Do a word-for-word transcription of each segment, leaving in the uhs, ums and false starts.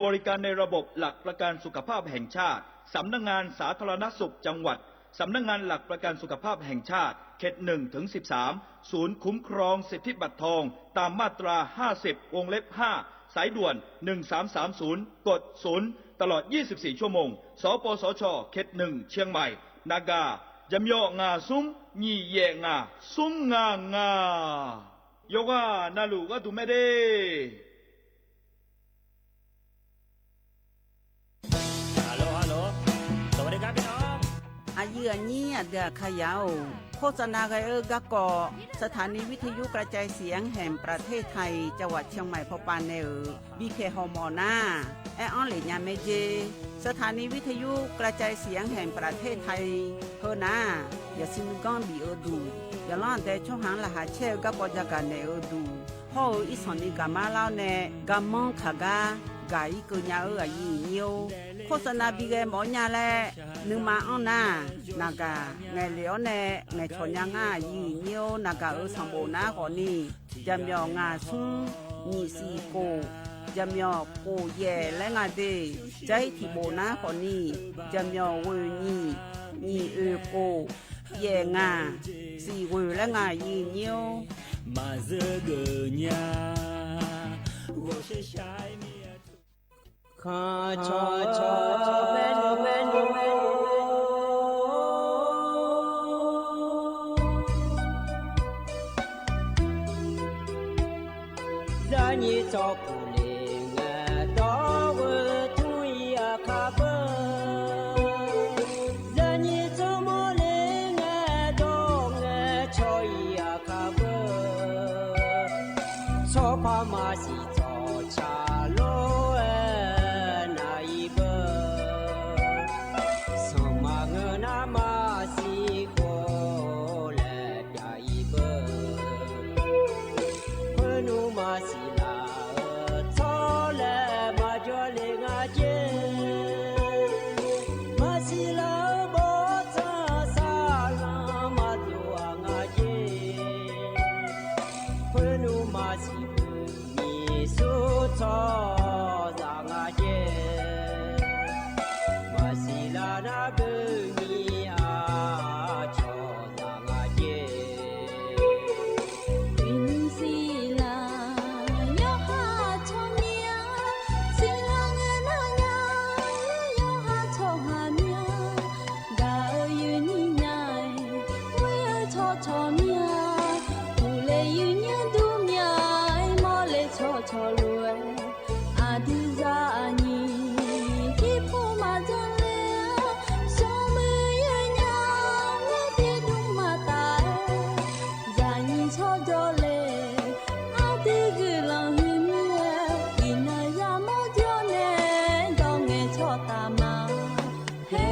บริการในระบบหลักประกันสุขภาพแห่งชาติ สำนักงานสาธารณสุขจังหวัด สำนักงานหลักประกันสุขภาพแห่งชาติ เขตหนึ่งถึงสิบสาม ศูนย์คุ้มครองสิทธิบัตรทอง ตามมาตราห้าสิบ วงเล็บห้า สายด่วน หนึ่งสามสามศูนย์ กดศูนย์ ตลอดยี่สิบสี่ชั่วโมง สปสช เขตหนึ่ง เชียงใหม่ นากา jaqmyawf ngaq smr nyiq yaef ngaq smr ngaq ngaq. Yawqghaq navluf gharduq mae de. สวัสดีครับพี่น้อง Aqyuif aqnyir aqdui aqkaqyaq-or, โฆษณา ghae-eu garkawv สถานีวิทยุกระจายเสียงแห่งประเทศไทย จังหวัดเชียงใหม่ pawpav nae-euq bipyaeq hawmawf nar, aer-anr lef nya mae jer. สถานีวิทยุกระจายเสียงแห่งประเทศไทย heu nar, yasiq nuiganr bif-eu duq, yaqlanr aqdae tsawrhaq-anr laqkhaq caer-eu garkawv jagaq naeq-eu duq hawr-eu irsanqni gaqmar lar-awr nae, garmanr kaq gar gaq-ir keuv nya-eu aqyuif aqnyir-or, โฆษณา bi ghae mawf-awr nya laer nuima anr nar, naqgaq ngaeqlef-awr nae ngaeqcawq nya ngar aqyuif aqnyir-or, naqgaq-euq sanqbof nar khawfni, jaqmyawf ngaq smr nyiq siq khof, jaqmyawf khof yaef laer nga de. Jar-ir tiqbof nar khawfni, jaqmyawf ghoeq nyiq nyiq oeq khof yaef ngaq siq ghoeq laer nga aqyuif aqnyir-or. Maqzeur geuf nya, ghawqshaq shaq-aer mir-a. Khanqcawq cawq bae nmr bae nmr bae nmr. Zaqnyiq tsawrkuq le ngae dawr-eu tmr-ir aqkaq beu. Zaqnyiq tsawrmawr le ngae dawr ngae cawq-ir aqkaq beu. Tsawrpaq maqsiq tsawqcaq lof-aer nar-ir beu. Sanqma ngeur nar maqsiq khof laer pyav-ir beu. Khoernmr maqsiq laf-eu tsawrlaeq maqjawr le nga jer. Maqsiq laf-eu bawrtsanq saqlanq maqdov-aq nga jer. Khoernmr maqsiq beu nyiq sur tsawrhaqzaq nga jer. Maqsiq laf nar beu nyiq aqcawq zaq nga jer. Iqnmr siqlaq yawqha tsawrmyanr, siqlaq ngae nar nya, yawqha tsawrhaq myanr, gaq-eu yuif nyir nya-aer, ghoer-eu tsawrcawq myanr, uqle yuif nyanr dur mya-aer, mawrle tsawrcawq lof-aer, aqdui zaqnyiq tiqpov maqdzanr le-a, smrmuiq yawnya-aer tiqdmr maqtaf-aer, zaqnyiq tsawrjawr le, aqdui guiqlanq huiq mir-aer, iqnan yamawr jawr nae dawq ngaeqcawq taf ma. Her.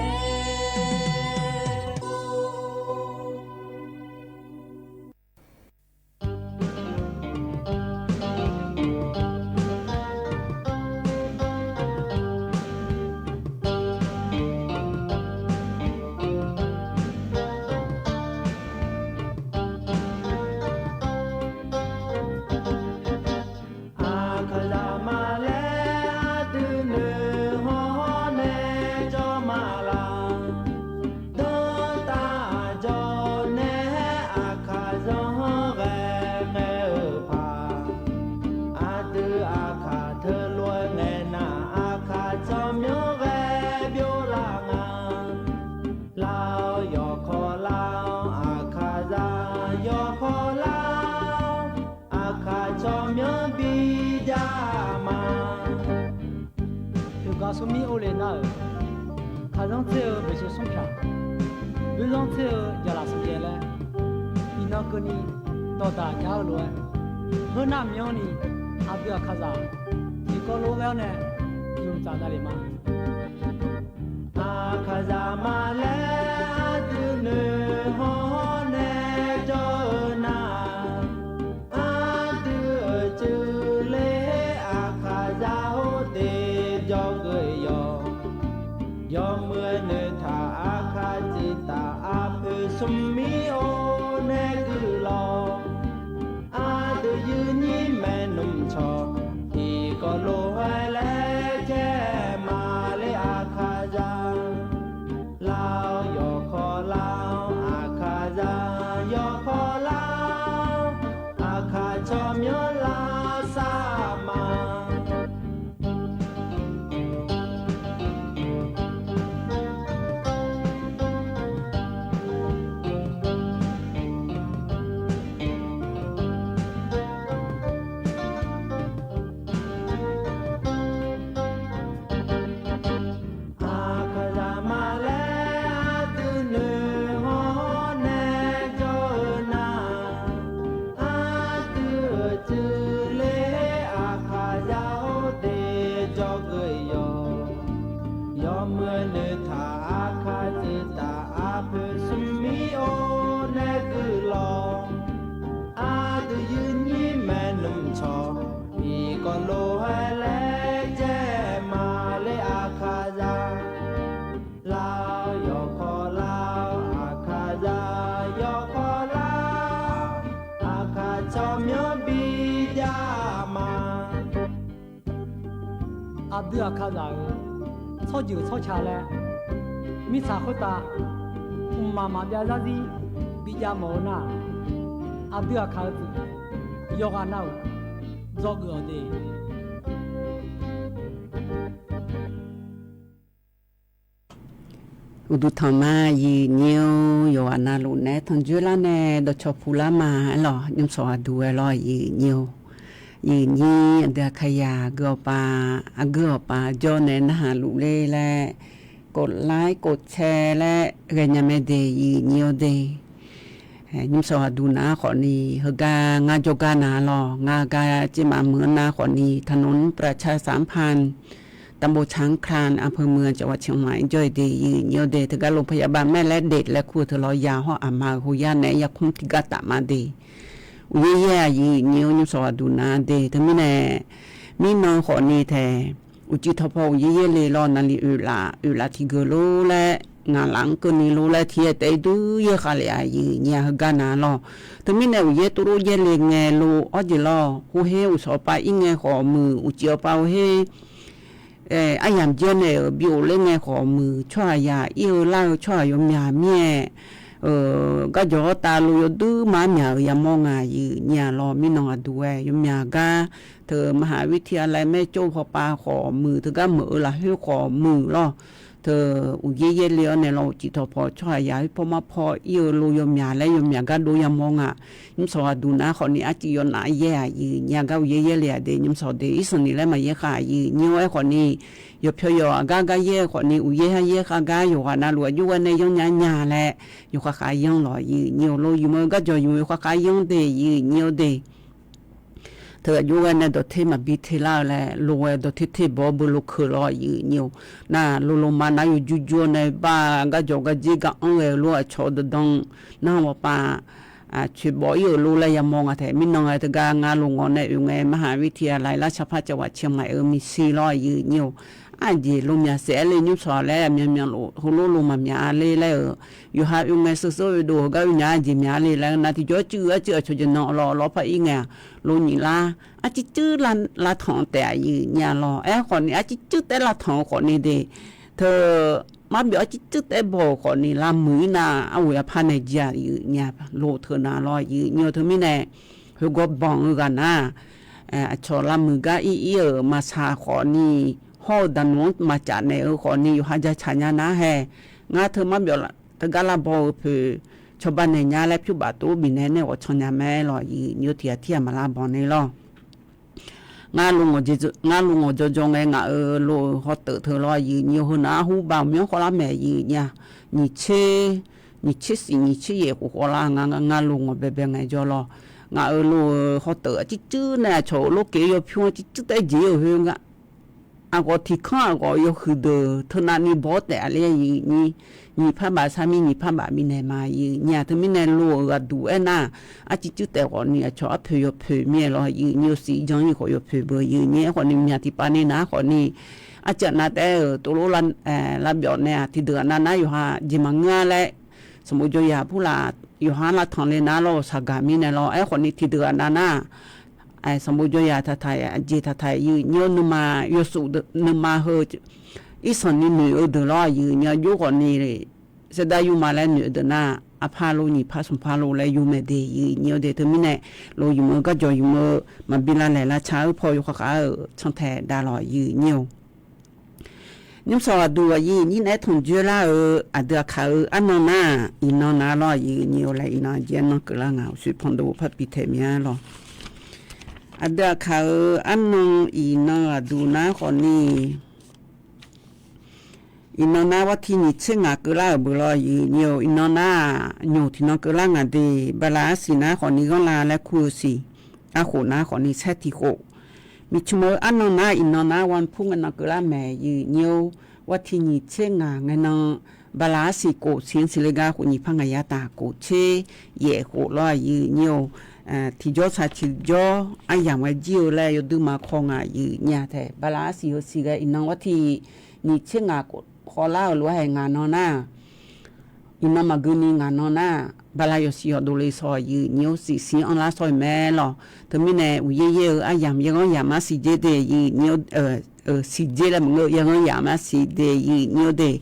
Aqkaqzaq ma laer aqdui noeq hawr nae jawr ma laq. Danrtav jawr nae aqkaq zanr-anr ghae ngae-euq paq. Aqdui aqkaq teulof-aer ngaeqnav aqkaq tsawrmyanr ghae byov laf nga. Lar-awr yawkawr lar-awr aqkaqzaq yawkawr lar-awr aqkaq tsawrmyanr bi jav ma. Oeqgar smrmir or le nar-euq, kaqzanr tser-eu maeqshi smr pyaq, byoerzanr tser-eu jaqlaf sanqjaev laer, iqnan keuvni dawqdaq jav-eu lof-aer, heunar myanrni aqdui aqkaqzaq tiqkawv lof-aer ghae-awr nae yawtsaf davlef ma. Aqkaqzaq ma laer aqdui noeq hawr nae jawr-eu nar, aqdui-euq cuivler aqkaqzaq hawr te jawrgeuf yawq. Yawmuiq noeqtaq aqkaq tsuiftaq aqpoeq smrmir or nae guiqlanq. Aqdui yuifnyir maeqnmq cawq tiqkawv lof-aer laer Aqdui aqkaqzaq-euq tsawrjeuq tsawrca laer mirtsaq khoertav mqmaq maqbyav zarzir bijav mawf-eu nar, aqdui aqkaq-eu deuq yawqghaq nav-euq dzawgeuf-awq de. Uqduq tanq ma, yiq nyir-or, yawqghaq navluf naeq-aer tanqjoer lar nae dawqcawq puq lar ma. Aerlawq, nymrsawq aqduq aerlawq, yiq nyir-or. Yiq nyir aqdui aqkaqzaq gui-awq paf, aqgeu-awq paf jawr nae narhaq luf ler laer, koflar kofcae laer ghaenya mae de, yiq nyir-or de. Nymrsawq aqduq nav-ar khawfni heugar ngar jawrgar nav lawq, ngar gar cevmaf meuq-anr nar khawfni ถนนประชาสัมพันธ์ ตำบลช้างคลาน อำเภอเมือง จังหวัดเชียงใหม่ jawr-eu de, yiq nyir-or de. Teugar โรงพยาบาลแม่แลเด็ด laer kur-eu teu lawr ya hawr aqma-euq hoyar naeq-aer yarkmr tiqgar taf ma de. Uqyaer yaer-aq, yiq nyir-or, nymrsawq aqduq nav de. Teumirnae mirnan khawfni taeq, uqcif tawqpaw uqyaer yaer le lawr, naqli oeqlaf oeqlaf tiqgeuq lor laer, ngaqlaf-anr keuvni lor laer, tiq-aer taef-aer dur yaer khav lef-aq, yiq nyir-a heugar nav lawq. Teumirnae uqyaer tuvlof yaer le ngae lor, awr jeq lawr, hawher uqshawq pav ir ngae khawf muiq, uqcif-awr pav hawher aryamq jaer naeq-euq bi of ler ngae khawf muiq, tsawrhaqzaq ir-eu lar-eu tsawrhaq yawmyaq mir-aer, garjawq-awr tav lo yawduir ma myaq-euq yamawr ngaq, yiq nyir-a lawr. Mirnan aqduq-aer yawmyaq gar teu มหาวิทยาลัยแม่โจ้ hawpav khawf muiq, teugar meuq-eu lafkhoer khawf muiq lawr. Teu uqyaer yaer le-awr nae lawr, uqcif tawqpaw tsawrhaqzaq khoerpaw marpaw ir-eu lo yawmyaq laer yawmyaq gar dov yamawr ngaq. Nymrsawq aqduq nav khawfni arcuif yawnaf yaer-aq, yiq nyir-a gar uqyaer yaer le-aq de. Nymrsawq de irsanqniq laer maqyaer khav, yiq nyir-or. Aerkhawfni yawqpyawq yawq aqgar gar yaer-eu khawfni uqyaer har yaer khav gar, yawqghaq navluf aqjox ghae nae yanr nya nya laer yawkhav khav yanr lawq, yiq nyir-or. Lo yumq-eu garjawq yumq-eu yawkhav khav yanr de, yiq nyir-or de. Teu aqjox ghae nae dawqter maqbi te lar-eu laer, lo-aer dawqter ter bawr beu lo keuq lawr, yiq nyir-or. Nar lo lo ma nar yawjur jur-awr nae bar garjawq gardzer gar anr ghae-eu lor, aqcawq-eu dandan nar ghawqpav coeqbawf ir-euq lor laer yamawr ngaq taef. Mirnan-aer teugar ngar lo ngawq nae oeq ngae มหาวิทยาลัยราชภัฏจังหวัดเชียงใหม่-euq miqshi lawr, yiq nyir-or. Aqjeq lo myaq saef-aer le nymrsawq laer myaqmyaq lof heulof lo maqmyaq-a ler laer-euq, yawqha oe ngae sheurseur oe dov-eu gar oe nya-a jeq myaq-a le laer-eu nar, tiqjawr cuiv-eu arcuiv aqcawq jeq nan lawr lawr par ir ngae-aq, lo nyiq lar arcuiv cuiv lavtanq taef-aq, yiq nyir-a lawr. Aerkhawfni arcuiv cuiv taef-aer lavtanq-eu khawfni de, teu marbyawf arcuiv cuiv taef-aer baw-euq khawfni lavmuiq ir nar, arghof yapar nae jir-aq, yiq nyir-a lo teu nav lawr, yiq nyir-or. Teumirnae khoergawr banq-eu ghaq nar, aqcawq lavmuiq gar ir ir-euq maqsaq khawfni, hawr-eu daqnuq-anr maqcaf naeq-eu khawfni yawqha jacaq nya nar hae, ngar teu marbyawf teugar lavbaw-eu poeq cawba naeq nya laer pyur baf tov bifnaeq nae ghawqcan nya mae lawq, yiq nyir-or. Tiq ghaq tir ghaq maq lavbanq nae lawr. Ngar lo ngawq jawrjawr ngae ngaq-euq lo-euq hawteuf teu lawr, yiq nyir-or. Heu nar arhu baf myanr khawvlar maeq, yiq nyir-a. Nyiq tser, nyiq tser shif nyiq tser yaef khof khawvlar nga, ngar lo ngawq baebae ngaejawr lawr. Ngaq-euq lo-euq hawteuf arcuiv cuiv nae aqcawq-euq lorkeq yawpyur-anr arcuiv cuiv taef-aer jeq-ir-euq khoer nga. Aqghawf tiq kanr aqghawf yawhuiq deuq teu navni baw-awr taef-a ler, yiq nyir, nyiq par baf sar mir nyiq par baf bifnaeq ma, yiq nyir-a. Teumirnae lo-euq aqduq aernar, arcuiv cuiv taef khawfni aqcawq arpoeq yawpoeq mir-aer lawr, yiq nyir-or. Shif jan-ir khawf yawpoeq beu, yiq nyir-aer khawfni myaq tiqpav ni nar khawfni, arciv aqnav taef-aer-euq tovlof lavbyawf nae-aq, tiqdeuq aqnav nar yawqha jeq maqngeur-a laer, sanqbof jawryaq purlaf yawqha-anr lavtanq le nar lawr-euq saqgaq mirnae lawr. Aerkhawfni tiqdeuq aqnav nar, sanqbof jawryaq taqtaq, aqjeq taqtaq, yiq nyir-or. Nuima yawsuf nuima heu irsanq ni noeq-eu deuq lawr, yiq nyir-a. Jov khawfni saerdav yurma laer noeq-eu deuq nar, arpar lo nyiq par smq par lo laer yur mae de, yiq nyir-or de. Teumirnae lo yumq-eu garjawq yumq-eu maqbi lavlaeq lavtsa-eu paw yawkhav khav-euq cantae davlawq, yiq nyir-or. Nymrshawq aqduq aqyuif nyir naeq-aer tanqjoer lar-eu aqdui aqkaq-euq arnan nar-aq, iqnan nav lawr, aqyuif nyir-or laer iqnan aqjeq arnan keuvlar nga, uqshoe pandov par bi taeq mya lawq. Aqdui aqkaq-euq arnan iqnan aqduq nar khawfni, iqnan nar warti nyiq tser ngaq keuvlar-euq beuq lawr, aqyuif nyir-or. Iqnan nar-aq, nymq tiqnan keuvlar ngaq de, bala arsiq nar khawfni ghanrla laer kur-eu siq, arkhof nar khawfni saer tiq khof. Miqcmq-eu arnan nar iqnan nar warpur ngae nan keuvlar mae, aqyuif nyir-or. Warti nyiq tser ngaq ngae nan, bala arsiq kof siq-anr siqle gar khof nyiq par ngaq yar taq kof tser yaef khof lawr, aqyuif nyir-or. Tiqjawr saq tiqjawr aryamq ghae jir-eu laer yawdui ma kaw ngaq, aqyuif nyir-a taef. Bala arsiq heu siq ghae iqnan warti nyiq tser ngaq khawvlar-euq lof-aer haeq ngaq nan nar, iqnan maqgui ni ngaq nan nar, bala yawsiq yawdov le shaw, aqyuif nyir-or. Siq siq-anr anrlar shawr-eu mae lawq. Teumirnae uqyaer yaer-eu aryamq yaer ghanr yamq arsiq dzer de, aqyuif nyir-or. siqdzer laer maqngeur, yaghanr yamq-anr siqdzer, yif nyir-eu de.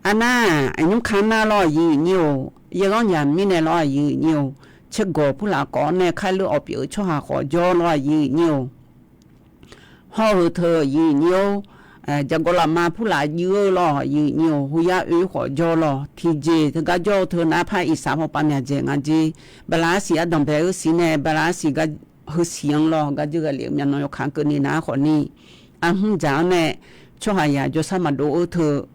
Arnar, aqnymr ka nar lawr, yif nyir-or, yaghanr yamq mirnae lawr, yif nyir-or, tsergawq purlaf kawv-awr nae khaerleur awq pyeuf-eu tsawrhaq khawf jawr lawr, yif nyir-or. Hawr-eu teu yif nyir-or, jaqgawq lafma purlaf juir-eu lawr, yif nyir-or, hoyar oe khawf jawr lawr, tiqjeq teugar jawr-eu teu nar par iqsaq pawpav myaqdzaeq nga jer. Bala arsiq ardanq bae-eu siq nae bala arsiq gar, heu siq-anr lawr, gar dzeur ghaq lef-eu myavnuiv yawkaq-anr keuvni nar khawfni, arhmr dzaq-anr nae tsawrhaqzaq jawrshar maqdov-eu teu,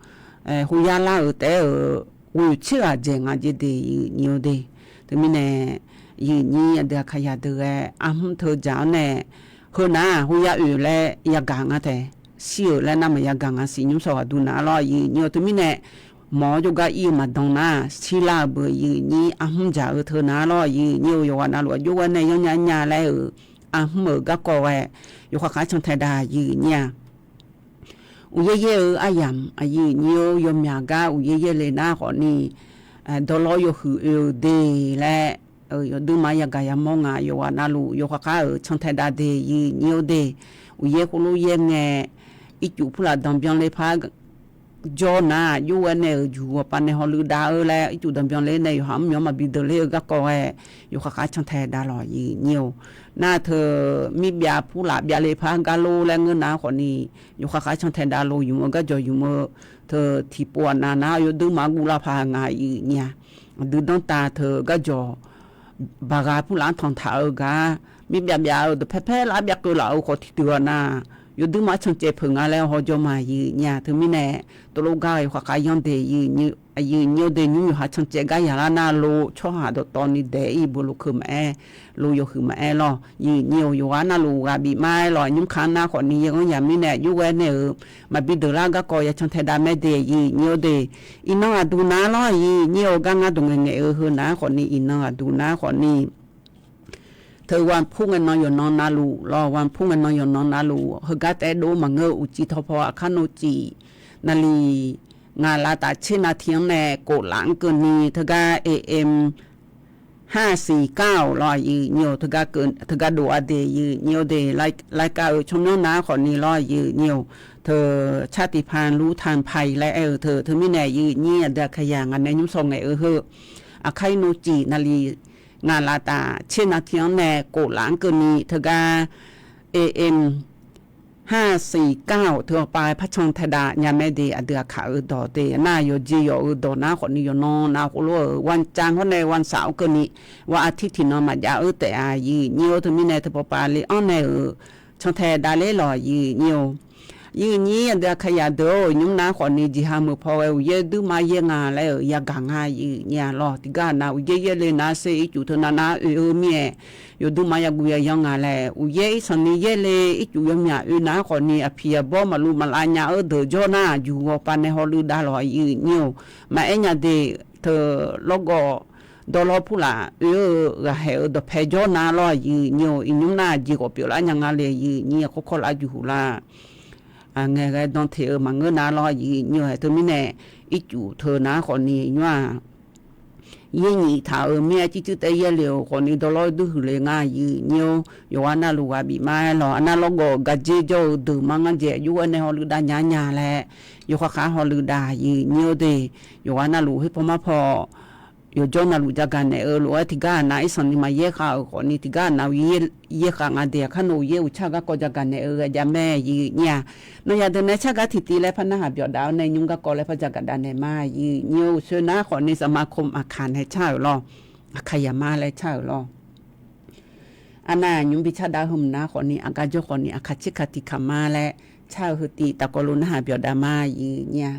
hoyar lar-euq taef-aer-euq ghoeq tser ghaq dzaeq nga jer de, yif nyir-or de. Teumirnae, yif nyir aqdui aqkaqyaq deuq ghae arhmr teu dzaq-anr nae, heu nar-aq hoyar oeq laer yagaq nga taef, shir-euq laer nar maqya gaq nga siq nymr sawq ghaq duq nar lawr, yif nyir-or. Teumirnae, mawq-awr jawrgar ir-eu maqdan nar, shirlar-euq beu, yif nyir arhmr dzaq-eu teu nar lawr, yif nyir-or, yawqghaq navluf aqjox ghae nae yanrnya nya laer-euq arhmr-euq garkawv ghae, yawqkhaq khar cantae dav, yif nyir-a. Uqyaer yaer-eu aryamq, yif nyir-or, yawmyaq gar uqyaer yaer le nar khawfni, dawqlawr yawhuiq oe-eu de laer, yawduirma yagaq yamawr nga, yawqghaq navluf yawqkhaq khar-euq cantae dav de, yif nyir-or de. Uqyaer khoerlof yaer ngae, ircuf purlaf danqbyan le par jawr nar, aqjox ghae nae-euq juq ghawqpav nae hawluiv dav-eu laer, ircuf danqbyan le nae yawqha mr myawq maqbi deuq ler-eu garkawv ghae, yawqkhaq khar cantae dav lawr, yif nyir-or. Nar teu mirbyav purlaf byav le par gar lor laer ngeur nar khawfni, yawqkhaq khar cantae dav lor, yumq-eu garjawq yumq-eu teu tiqpov aqnav nar yawduirma guvlar paq nga, yif nyir-a. Aqdui danrtav teu garjawq baqghaq purlaf-anr tanqtaq-eu gar, mirbyav byav-eu dawqpae paer lar byav keuv laf-eu khawf tiqdeuq-aq nar, yawduirma cancaev peuq nga laer hawjawr ma, yif nyir-a. Teumirnae, tov lof gar yawqkhaq khar yanr de, yif nyir-or de. Nymr yawqha cancaev gar yaqlar nar lor, tsawrhaq dawqtawvni daeq-ir beulof keuv maqaer, lor yawhuiq maqaer lawr, yif nyir-or. Yawqghaq navluf ghaq bif mar-aer lawr, nymr ka nar khawfni yaghanr yamq mirnae aqjox ghae nae-euq maqbi deuq lar garkawv ya cantae dav mae de, yif nyir-or de. Iqnan ghaq duq nar lawr, yif nyir-or, gar ngar dawq ngaeqngaeq-eu heu nar khawfni, iqnan ghaq duq nar khawfni, teu วันพุธ ngae nan yawqnan navluf lawr, วันพุธ ngae nan yawqnan navluf heugar taef-aer dov maqngeur-eu uqcif tawqpaw aqkar navcif naqliq ngaq lav taf tser navtiq-anr nae kof laf-anr keuvni teugar AM ห้าสี่เก้า lawr, yif nyir-or, teugar dov-a de, yif nyir-or de. Laikav-euq tsawrmyanr nar khawfni lawr, yif nyir-or, teu ชาติพันธุ์ รู้ทันภัย laer aer-eu teu, teumirnae yif nyir aqdui aqkaqyaq ngaq nae nymr sawq ngaeq-eu heu, aqkar ir navcif naqliq ngaq lav taf tser navtiq-anr nae kof laf-anr keuvni teugar AM ห้าสี่เก้า teu hawpav par cantae dav nya mae de, aqdui aqkaq-euq dawq de. Nar yawqjeq yawq-euq dawq nar khawfni yawqnan nav khoerlof-euq วันจันทร์ hawr nae วันเสาร์ keuvni, วันอาทิตย์ tiqnan maqjav-eu taef-a, yif nyir-or. Teumirnae teu pawpav le-anr nae-euq cantae dav ler lawr, yif nyir-or. Yif nyir aqdui aqkaqyaq deuq-or, nymr nar khawfni jeqha meuq paw ghae uqyaer duirma yaer nga laer-euq yagaq nga, yif nyir-a lawr. Tiqgar nav uqyaer yaer le nar sher ircuf teu nav nar oe-eu mir-aer, yawduirma yaguv yayanr nga laer uqyaer irsanqni yaer le ircuf yawmyaq oe nar khawfni aqpiq aqbawr maqluv maqlav nya-eu deuq jawr nar, juq ghawqpav nae hawluiv dav lawr, yif nyir-or. Maqaer nya de, teu lawrgawv dawqlawr purlaf oe-eu ghaqhaeq-eu dawqpae jawr nar lawr, yif nyir-or. Iqnymr nar jeq ghawq pyeuflar nya nga le, yif nyir-a, kawrkawr lar juq huq lar ngaeqghae dan teq-eu maqngeur nar lawr, yif nyir-or. Teumirnae ircuf teu nar khawfni nymr-aq, yaer nyiq taq-euq mir-aer circuir taef yaer le-euq khawfni dawqlawr duir huiq le nga, yif nyir-or. Yawqghaq navluf ghaq bif mar-aer lawr, aqnav lawrgawv-euq gardzer jawr-eu deuq mar ngar dzaeq yur ghae nae hawluiv dav nya nya laer, yawqkhaq khaq hawluiv dav, yif nyir-or de. Yawqghaq navluf khoer paw mar paw yawqjawr navluf jagaq naeq-eu lof-aer tiqgar aqnav irsanqni maqyaer khav-euq khawfni tiqgar aqnav yaer khav nga de. Aqkar nawq-euq yaer uqtsar garkawv jagaq naeq-eu ghae jav mae, yif nyir-a. Nawq yaq deuq nae tsar gar tiqtiv laer par narhaq byawq dav-awr nae nymr garkawv laer par jagaq dav naeq ma, yif nyir-or. Uqsoer nar khawfni สมาคม aqkaq nae tsar-euq lawr, aqkaq yaq mar laer tsar-euq lawr. Arnav nymr bi tsar dav-eu heu mq nar khawfni aqgar jawr khawfni aqkaq tser kaq tiq kaq mar laer tsar-eu heu tiv tafkawv lof narhaq byawq dav ma, yif nyir-a.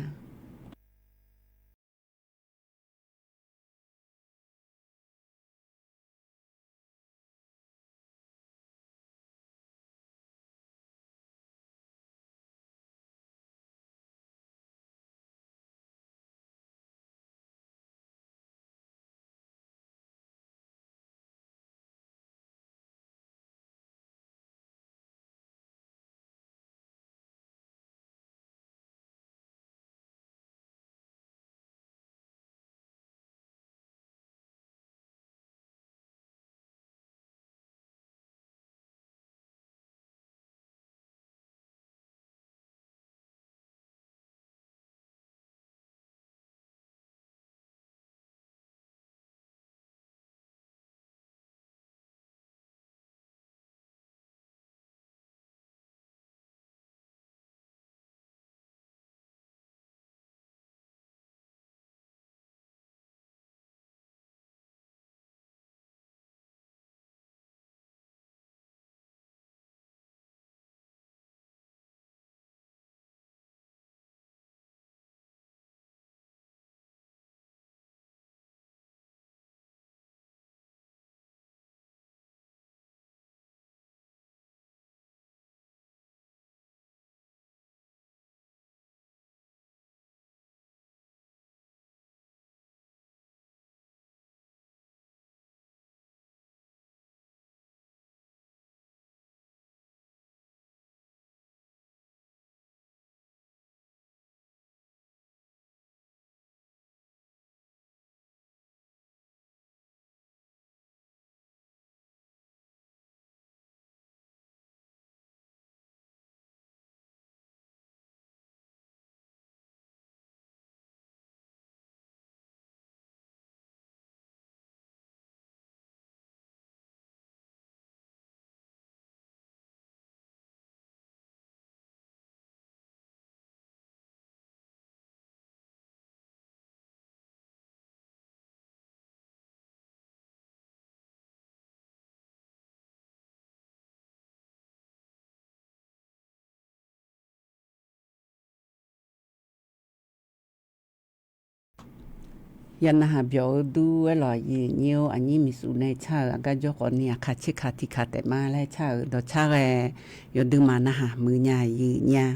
Ya narhaq byawq-eu dur-aer lawq, aqyuif aqnyir-or, aqnyir miqsuf nae car-euq aqgar jawr khawfni, aqkaq tserkaq tiqkaq taef ma laer car-euq dawqcar ghae, yawduima narhaq muiq nya, aqyuif aqnyir-a.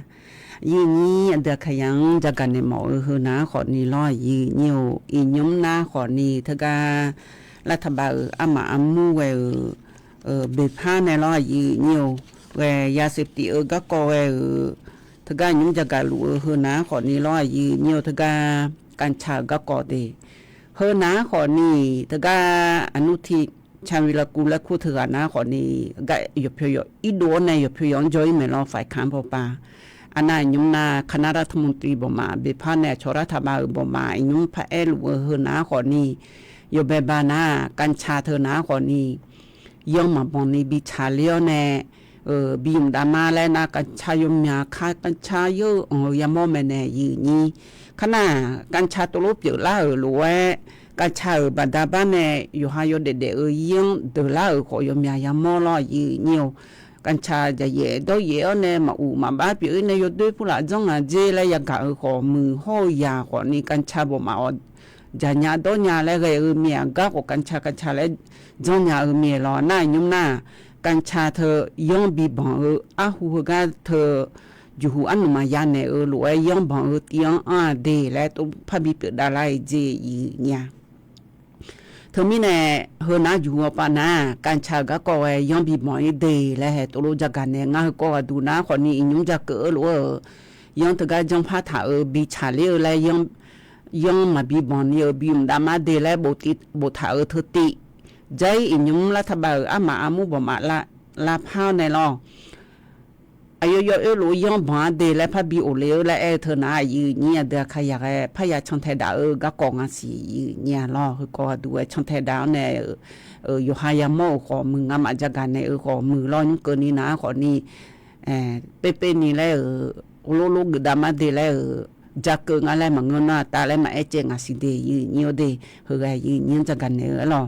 Aqyuif aqnyir aqdui aqkaqyaq-anr jagaq naeq mawf-eu heu nar khawfni lawr, aqyuif aqnyir-or, iqnymr nar khawfni teugar lar taqbav-euq armaf armur ghae-euq beqpar nae lawr, aqyuif aqnyir-or, ghae yasiq tif-eu garkawv ghae-euq teugar nymr jagaq luf-eu heu nar khawfni lawr, aqyuif aqnyir-or, teugar กัญชา-euq garkawv de. Heu nar khawfni teugar aqnmr tiq ชาญวีรกูล laer kur teughaq nar khawfni, gar yawqpyawq yawq irdov-awr nae yawqpyawq yawq-anr jawr-ir mae lawr, ฝ่ายค้าน pawpav. Arnav iqnymr nar คณะรัฐมนตรี bawqmaf beqpar nae aqcawq lar taqbav-euq bawqmaf iqnymr paraer luf-eu heu nar khawfni, yawbae ba nar กัญชา teu nar khawfni, yanr maqbanq ni bi tsaqler-awr nae, bi mqdav ma laer nar กัญชา yawmyaq ka กัญชา yawr-eu anq-eu yamawr mae nae, aqyuif aqnyir. Kar nar กัญชา tov lof pyeuf lar-euq lof-aer, กัญชา-euq baqda bar nae yawqha yawdaef daef-eu yanr deuq lar-euq khawf yawmyaq yamawr lawr, aqyuif aqnyir-or. กัญชา jaqyaef dawryaef-awr nae maquq maqbav pyeuf-ir nae yawdoer purlaf janr ngaq dzer laer yagaq-eu khawf muiq hawr-eu yaq khawfni กัญชา bawqmaf-awr jaqnya dawrnya laer ghae-eu mir-aer, aqgar khawf กัญชา กัญชา laer janrnya-eu mir-aer lawr, nar iqnymr nar กัญชา teu yanr bi banq-eu arhu heugar teu juqhu arnmq maqya naeq-eu lof-aer yanr banq-eu tiv-anr anr-a de laer tov parbi pyeufdav lar-ir jeq, aqyuif aqnyir-a. Teumirnae, heu nar juqhu-awr pav nar กัญชา-euq garkawv ghae yanr bi banq-ir de laer hae tov lof jagaq naeq ngar heukawv ghaqduq nar khawfni iqnymr jakeuv-eu lof-aer-euq yanr teugar janr par taq-euq bi tsaqler-eu laer yanr maqbi banq ni-euq bi mqdav mar de laer boftaq-euq teu tiv. Jar-ir iqnymr lar taqbav-euq armaf armur bawqmaf lavpar-awr nae lawr, aqyawf yawoer lof-aer yanr banq-ar de laer parbi of le-eu laer aer-eu teu nar, aqyuif aqnyir aqdui aqkaqyaq ghae parya cantae daf-eu garkawv ngasiq, aqyuif aqnyir-a lawr, heukawv ghaqduq ghae cantae daf-awr nae-euq yawqha yamawr-euq khawf muiq, ngamaf jagaq naeq-eu khawf muiq lawr, nymr keuvni nar khawfni, perperni laer-euq, ghov lor lor geufdav mar de laer-euq, jakeuv ngar laer maqngeur nar-aq tav laer maqaer caev ngaqsiq de, aqyuif aqnyir-awr de, heughae aqyuif aqnyir-anr jagaq naeq-eu aer lawr.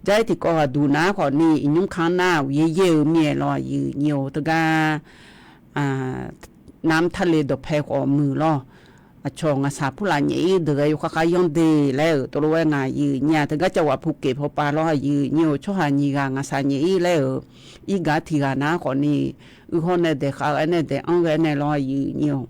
Jar-ir tiqkawv ghaqduq nar khawfni iqnymr kanr nar uqyaer yaer-eu mir-aer lawr, aqyuif aqnyir-or, teugar namq tale dawqpae khawf muiq lawr. Aqcawq ngaqsaq purlaf nyaef-ir deuq ghae yawkhav khav yanr de laer-euq tov lof-aer ngaq, aqyuif aqnyir-a, teugar cawq ghaq pu keq pawpav lawr, aqyuif aqnyir-or, tsawrhaq nyiq ghaq ngaqsaq nyaef-ir laer-euq irgaq tiq ghaq nar khawfni, uighawr nae daeqkhav ghae nae daeq-anr ghae nae lawr, aqyuif aqnyir-or,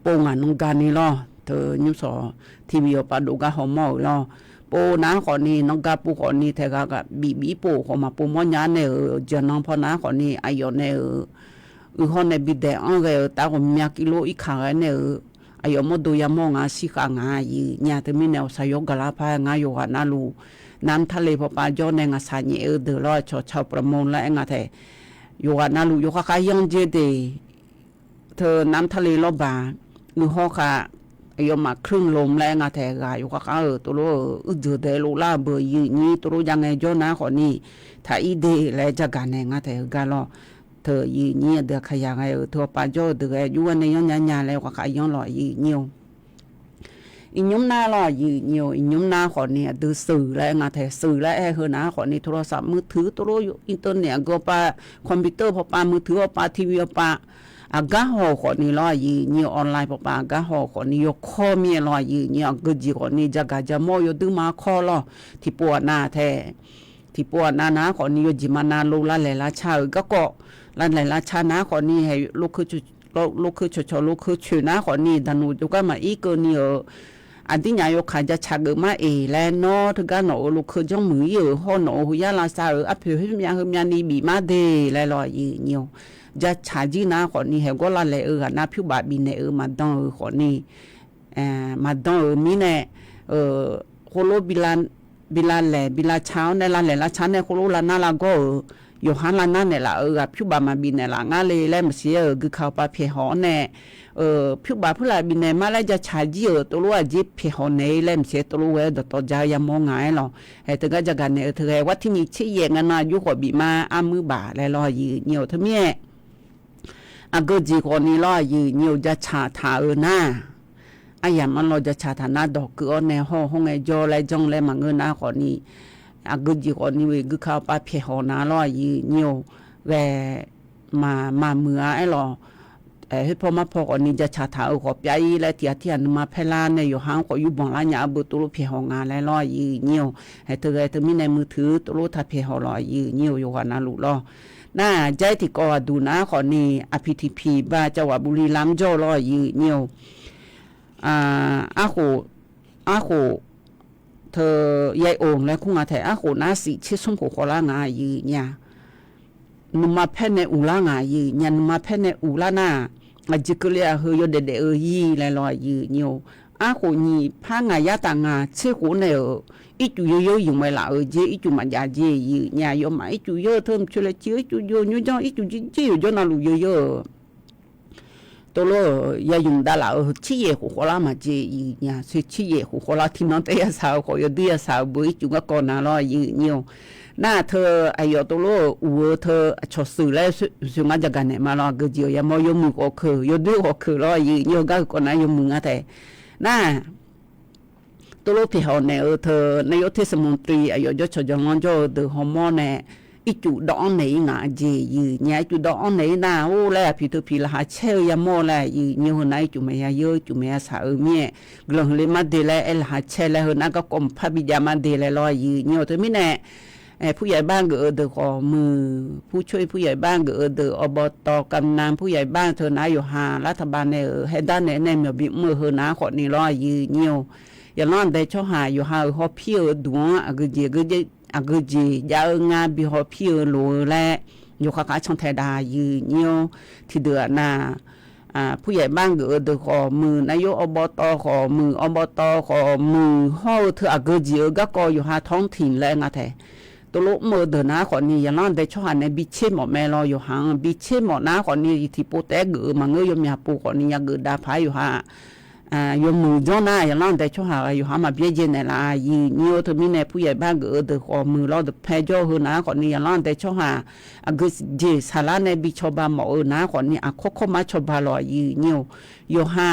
pov ngaq nan gani lawr, teu nymrshawq tiq bif yawqpav dov gar hawmawr-euq lawr. Pov nar khawfni nan ga pov khawfni taeq ghaq ghaq bif bif-ir pov khawf maqpov mawrnya nae-euq, jaqnan paw nar khawfni aqyawf nae-euq uighawr nae bi daeq-anr ghae-euq taf ghawqmya kilo irkaq ghae nae-euq, aqyawf mawrdo yamawr nga shirkhav nga, aqyuif aqnyir-a, teumirnae awqsaq yawr gaqlar par ngar yawqghaq navluf, namq tale pawpav jawr nae ngaqsaq nyaef-eu deuq lawr, aqcawq tsawq pramon laer aer nga tae, yawqghaq navluf yawkhav khav yanr jer de. Teu namq tale lawrbaq, uighawr khav, aqyawfmaf คลื่นลม laer aer nga tae, ghaq yawkhav khav-euq tov lof-euq uiqdzeuq daeq loflar-eu beu, aqyuif aqnyir, tov lof jav ngae jawr nar khawfni taq-ir de laer jagaq naeq nga tae heugar lawr. Teu aqyuif aqnyir aqdui aqkaqyaq ghae-euq teu awqpav jawr-eu deuq ghae jov gar nae yanr nya nya laer yawkhav khav yanr lawr, aqyuif aqnyir-or. Iqnymr nar lawr, aqyuif aqnyir-or, iqnymr nar khawfni aqdui sheuq laer aer nga tae, sheuq laer aer heu nar khawfni โทรศัพท์มือถือ tov lof internet aqgeu awqpav, computer pawpav, มือถือ awqpav, TV awqpav, aqgar haw-euq khawfni lawr, aqyuif aqnyir-or, online pawpav aqgar haw-euq khawfni yawkawr mir-aer lawr, aqyuif aqnyir, aqgeu jeq khawfni jagaq jamawr yawduir ma kawr lawr, tiqpov aqnav tae, tiqpov aqnav nar khawfni yawjeq maqnav lo lavlaeq lavca-euq garkawv, lavlaeq lavca nar khawfni hae, lokeu cawqcawq lokeu coeq nar khawfni daqnoeq jawrgar maqir keuvni-euq, aqdirnyaf yawkaq jacaq geuf mar-eq laer nawr teugar nawq-euq lokeu janrmuiq-ir-euq hawr nawq-euq hoyar lavsav-euq arpoeq heumyav heumyav ni bif mar de laer lawr, aqyuif aqnyir-or. Jacaq jir nar khawfni hae gawr lavlaeq-eu ghaq nar pyurbaf bifnaeq-eu maqdan-euq khawfni, maqdan-euq mirnae, khoerlof bi lavlaeq bi lavca-awr nae lavlaeq lavca nae khoerlof lavnar lavgawr-euq, yawqha lavnar naeqlaf-euq ghaq pyurbaf maqbif naeqlaf ngar le laer maqsiq-aer-euq guikaq awqpav pyaeqhaw-awr nae, pyurbaf purlaf bifnaeq mar laer jacaq jir-euq tov lof aqjeq pyaeqhaw naeq-ir laer maqsiq-aer tov lof ghae-aer dawqtawv ja-eu yamawr nga-aer lawr. Hae teugar jagaq naeq-eu teu ghae war tirnyiq tser yaef nga nar aqjox khawf bif mar armuir baf laer lawr, aqyuif aqnyir-or, teumirnae aqgeu jeq khawfni lawr, aqyuif aqnyir-or, jacaq taq-euq nar, aryamq arlawr jacaq taq nar dawq keuv-awr nae hawr-eu hawr ngae jawr laer janr laer maqngeur nar khawfni, aqgeu jeq khawfni guikaq awqpav pyaeqhaw nar lawr, aqyuif aqnyir-or, ghae maqmuiq-a aer lawr. khoerpaw marpaw khawfni jacaq taq-euq khawf pyav-ir laer tiq ghaq tirghaq nuima paer lar nae yawqha-anr khawf yurbanq lar nya-eu beu tov lor pyaeqhaw nga laer lawr aqyuif aqnyir-or. Hae teu ghae teumirnae muiq tuiq-eu tov lor taq pyaeqhaw lawq aqyuif aqnyir-or, yawqghaq navluf lawr. Nar-aq, jair tiqkawv ghaqduq nar khawfni aqpiq tiqpiq ba cawq ghaq buvli lamr jawr-eu lawr aqyuif aqnyir-or. Arkhof, arkhof teu yaeq-or laer kur nga taef. Arkhof nar siq tser smr khof khawvlar nga aqyuif aqnyir-a. Nuima paer nae uqlar nga aqyuif aqnyir-a. Nuima paer nae uqlar nar-aq, aqjeq keuvle-aq heu yawdaef daef-eu ir laer lawr aqyuif aqnyir-or. Arkhof nyiq par ngaq yar taf ngaq tser khof nae-euq ircuf yawzeur yamq mae laf-euq jer ircuf maqjav jer aqyuif aqnyir-a. Yawmaf ircuf yawr-eu teu mqcoeq laeqciq-eu ircuf jov nymrjanr ircuf jirjir yawqjawr navluf yawzeur-euq tov lor-euq yayamq davlaf-euq tser yaeq khof khawvlar maqjeq aqyuif aqnyir-a. Tser yaeq khof khawvlar tiqnan taef yasaq-eu khawf yawdui yasaq-euq beu ircuf garkawv na lawr aqyuif aqnyir-or. Nar-aq teu aqyawf tov lor-euq uq-eu teu aqcawq seuq laer soeq ngar jagaq naeq ma lawr aqgeujeq-euq yamawr yawmuiq khawf keuq yawdui khawf keuq lawr aqyuif aqnyir-or. Gar heukawv nar yawmuiq nga taef. Nar-aq tov lor pyaeqhaw naeq-eu teu nar yawr ter smq mqtui aqyawf jawr cawq jawrlanr jawr-eu deuq hawmawr nae ircuf dawv-anr naeq-ir ngaq jeq aqyuif aqnyir-a. Ircuf dawv-anr naeq-ir nar-aq, or laer aqpiq teu piq laqkhaq caer-eu yamawr laer aqyuif aqnyir-or. Heu nar ircuf maqya yeur ircuf maqya saq-eu mir-aer guiqlanq huiqle mar de laer aer laqkhaq caer laer heu nar garkawv mqpar bijav mar de laer lawr aqyuif aqnyir-or. Teumirnae ผู้ใหญ่บ้าน geuf-eu deuq khawf muiq, ผู้ช่วยผู้ใหญ่บ้าน geuf-eu deuq อบต. กำนัน ผู้ใหญ่บ้าน teu nar yawqha รัฐบาล nae-euq haerdar nae nae myawq bimr-eu heu nar khawfni lawr aqyuif aqnyir-or. Yaqlanr aqdae tsawrhaq yawqha-euq hawpir-eu duq-anr aqgeujeq aqgeujeq jav-eu nga bi hawpir-eu loq-eu laer yawqha khav cantae dav aqyuif aqnyir-or. Tiqdeuq-aq nav ผู้ใหญ่บ้าน geuf-eu deuq khawf muiq, nar yawr อบต. khawf muiq, อบต. khawf muiq hawr-eu teu aqgeujeq-eu garkawv yawqha ท้องถิ่น laer nga taef. Tov lor mr-eu deuq nar khawfni yaqlanr aqdae tsawrhaq nae bi tser mawf mae lawr. Yawqha-anr bi tser mawf nar khawfni tiqpov taef-aer geuf-eu maqngeur yawmyaq pov khawfni yageuf dav paq-aer yawqha yawmuiq janr nar yaqlanr aqdae tsawrhaq yawqha maqbyaer jae naeqlaf aqyuif aqnyir-or. Teumirnae ผู้ใหญ่บ้าน geuf-eu deuq khawf muiq lawr deuq paer jawr-eu heu nar khawfni yaqlanr aqdae tsawrhaq aqgeujeq saqlar nae bi cawba mawf-eu nar khawfni aqkawr kawr mar cawba lawq aqyuif aqnyir-or. Yawqha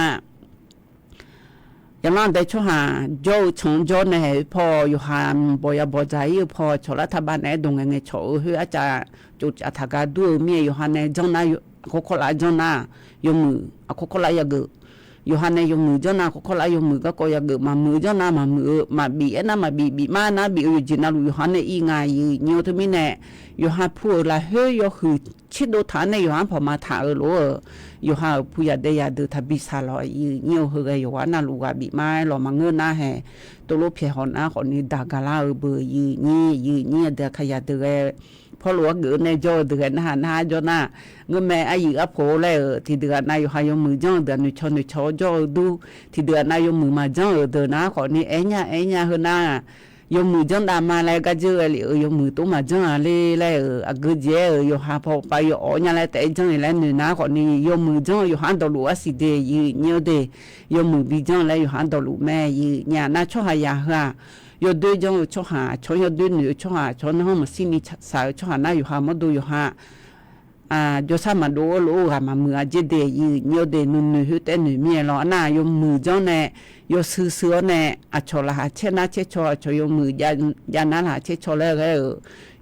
yaqlanr aqdae tsawrhaq jawr-eu canq jawr nae haeq-eu paw yawqha bawq ya bawq dzaq-ir-eu paw cawq lar taqbav naeq-aer dawq ngaeq ngaeq cawq-eu khoer arcav tsofcaf taq gar dur-eu mir-aer yawqha nae janr nar aqkawr kawr lar janr nar yawmuiq aqkawr kawr lar yageuf. Yawqha nae yawmuiq janr nar aqkawr kawr lar yawmuiq garkawv yageuf, maqmuiq-eu janr nar maqmuiq-eu, maqbif-aer nar maqbif, bif mar nar bif-eu yawqjeq navluf yawqha nae ir nga aqyuif aqnyir-or. Teumirnae yawqha pu-euq lafkhoer yawhuiq tserdov taq-anr nae yawqha-anr pawqma taq-euq lof-eu yawqha-euq pu yaq dae yaq deuq taqbi saq lawq aqyuif aqnyir-or. Heu ghae yawqghaq navluf ghaq bif mar-aer lawq maqngeur nar haeq tov lor pyaeqhaw nar khawfni daq gaqlar-eu beu aqyuif aqnyir aqyuif aqnyir aqdui aqkaqyaq deuq ghae Pawrluv argeuf-eu nae jawr-eu deuq ghae narhaq narhaq jawr nar, ngeurmae aryuif arpoq-eu laer-euq tiqdeuq ghaq nav yawqha yawmuiq janr-eu deuq-aq noeqcawq noeqcawq-awr jawr-eu dur, tiqdeuq ghaq nav yawmuiq maqjanr-euq deuq nar khawfni aernya aernya heu nar, yawmuiq janr dav ma laer gar dzeur ghae lef-euq yawmuiq tov maqjanr gaq ler laer-euq aqgeu jeq-aer-euq yawqha paw pav yawawq nya laer taef-aer janr-iq laer noeq nar khawfni yawmuiq janr-eu yawqha-anr dawqluf arsiq de aqyuif aqnyir-or de, yawmuiq bi janr laer yawqha-anr dawqluf mae aqyuif aqnyir-a. Nar tsawrhaq yaq heu-aq, yawdoer janr-eu tsawrhaq, aqcawq-anr yawdoer noeq-eu tsawrhaq, aqcawq-anr narhaq maqshir ni shaq-eu tsawrhaq nar yawqha mawrdo yawqha jawrshar maqdov-eu lof-aer ghaq maqmuiq-a jer de aqyuif aqnyir-or de, nuinoeq khoertav noeq mir-aer lawr. Nar yawmuiq janr nae yawshuir shuir-awr nae aqcawq laqkhaq caer nar caer caw, aqcawq yawmuiq jav nar laqkhaq caer caw laer ghae-euq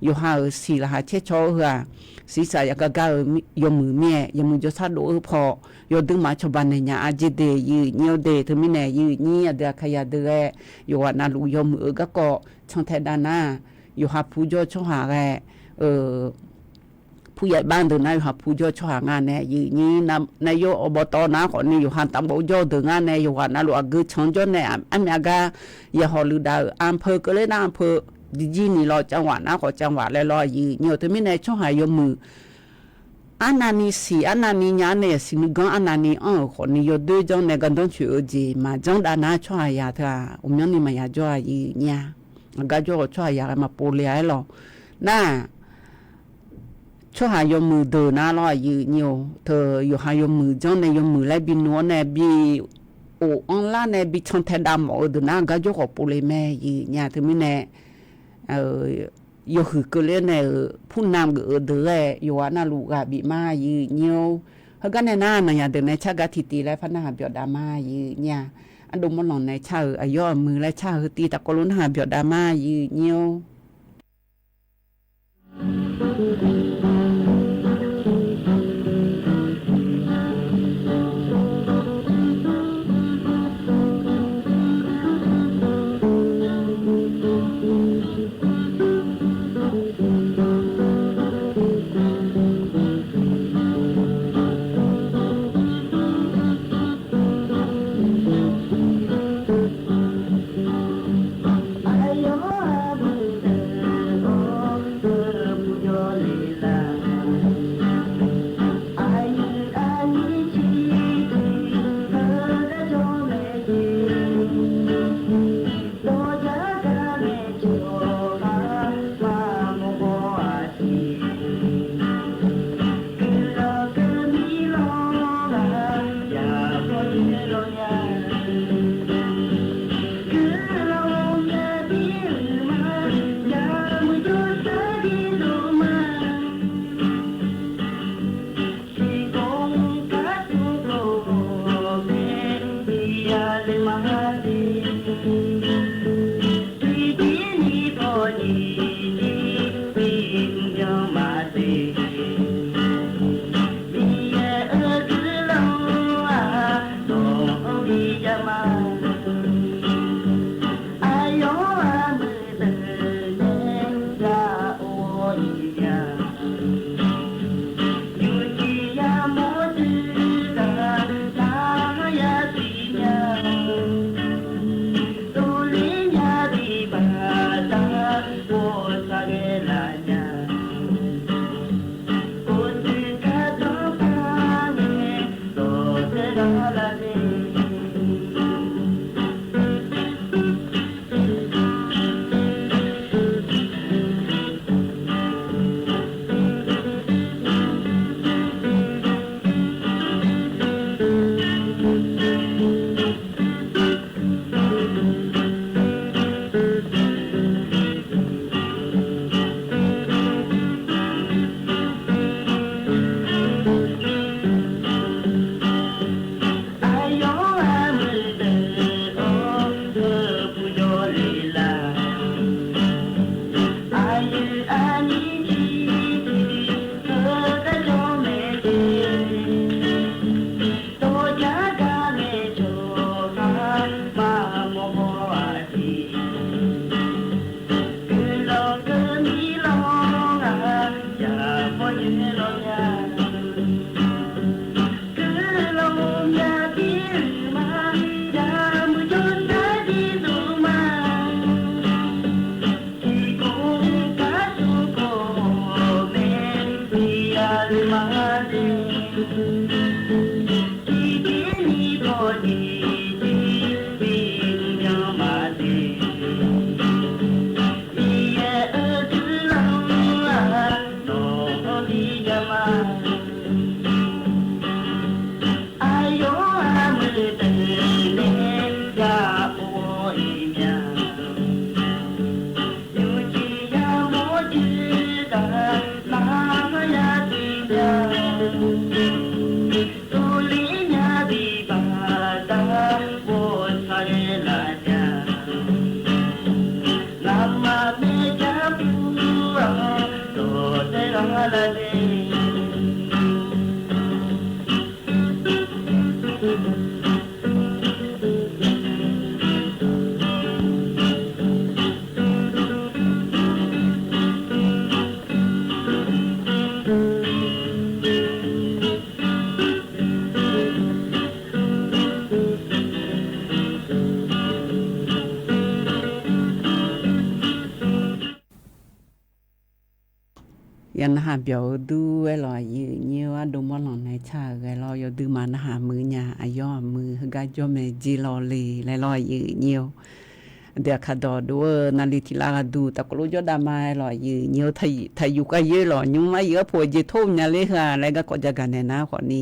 yawqha-euq siq laqkhaq caer caw-eu heu-aq, siqsaq yaqgar gar-eu yawmuiq mir-aer yawmuiq jawrshar dov-eu paw yawdui maf cawba naeq nya-a jer de aqyuif aqnyir-or de. Teumirnae aqyuif aqnyir aqdui aqkaqyaq deuq ghae yawqghaq navluf yawmuiq-eu garkawv cantae dav nar, yawqha pu jawr-eu tsawrhaq ghae ผู้ใหญ่บ้าน deuq nar yawqha pu jawr-eu tsawrhaq nga nae aqyuif aqnyir nar yawr อบต. nar khawfni yawqha taqbov jawr-eu deuq nga nae yawqghaq navluf aqgeu canq jawr nae armyav gar yaqhawq luidav-euq อำเภอ keuvler nar อำเภอ jirjir ni lawr, จังหวัด nar khawf จังหวัด laer lawr aqyuif aqnyir-or. Teumirnae tsawrhaq yawmuiq arnavni siq arnavni nya-anr nae yasiq nuiganr arnavni anr-euq khawfni yawdoer janr nae gardanr coeq-eu jeq maqjanr dav nar tsawrhaq yaq teu-aq ghawqmyanrni maqya jawr aqyuif aqnyir-a. Aqgar jawr-eu tsawrhaq yaq ghae maqpov le-a aer lawq. Nar tsawrhaq yawmuiq deuq nar lawr aqyuif aqnyir-or, teu yawqha yawmuiq janr nae yawmuiq laer bi nuv-awr nae bi of-anr lar nae bi cantae dav mawf-eu deuq nar gar jawr khawf pov le mae aqyuif aqnyir-a. Teumirnae yawhuiq keuvler nae-euq ผู้นำ geuf-eu deuq ghae yawqghaq navluf ghaq bif mar aqyuif aqnyir-or. Heugar nae nar naqyaq deuq nae car gar tiqtiv laer par narhaq byawf dav mar aqyuif aqnyir-a. Ardov mawrlanq nae car-euq aqyawf aqmuiq laer car-euq heu tiv taqkawv lof narhaq byawf dav mar aqyuif aqnyir-or. Miqyaer-euq guiqlanq-aq, nawq-anr bi jav ma. Aqyawf-anr muiqdui nae ya-or iqmya, yawqjeq yamawr jeq taf nar ya tiqbya, dovler nya bi baqda, ghawqshaq-aer laf ja. Ngamaf nae jar pur-aq, dawqdae ghaq lar de. Yawqnan haq byawq-eu dur-aer lawq, aqyuif aqnyir-or, ardov mawrlanq nae car-euq ghae lawr, yawduimaf narhaq muiq nya, aqyawf-aq muiq heugar jawr mae jeq lawq le laer lawr, aqyuif aqnyir-or. Aqdui aqkaq dawq dov-eu navli tiq lar ghaq duq tafkawv lof jawr dav ma-aer lawq, aqyuif aqnyir-or, taqyuf khav yoer lawq, nymr aryuif arpoeq-eu jeq tor-eu nya ler heu-aq laer garkawv jav gaq naeq nar khawfni,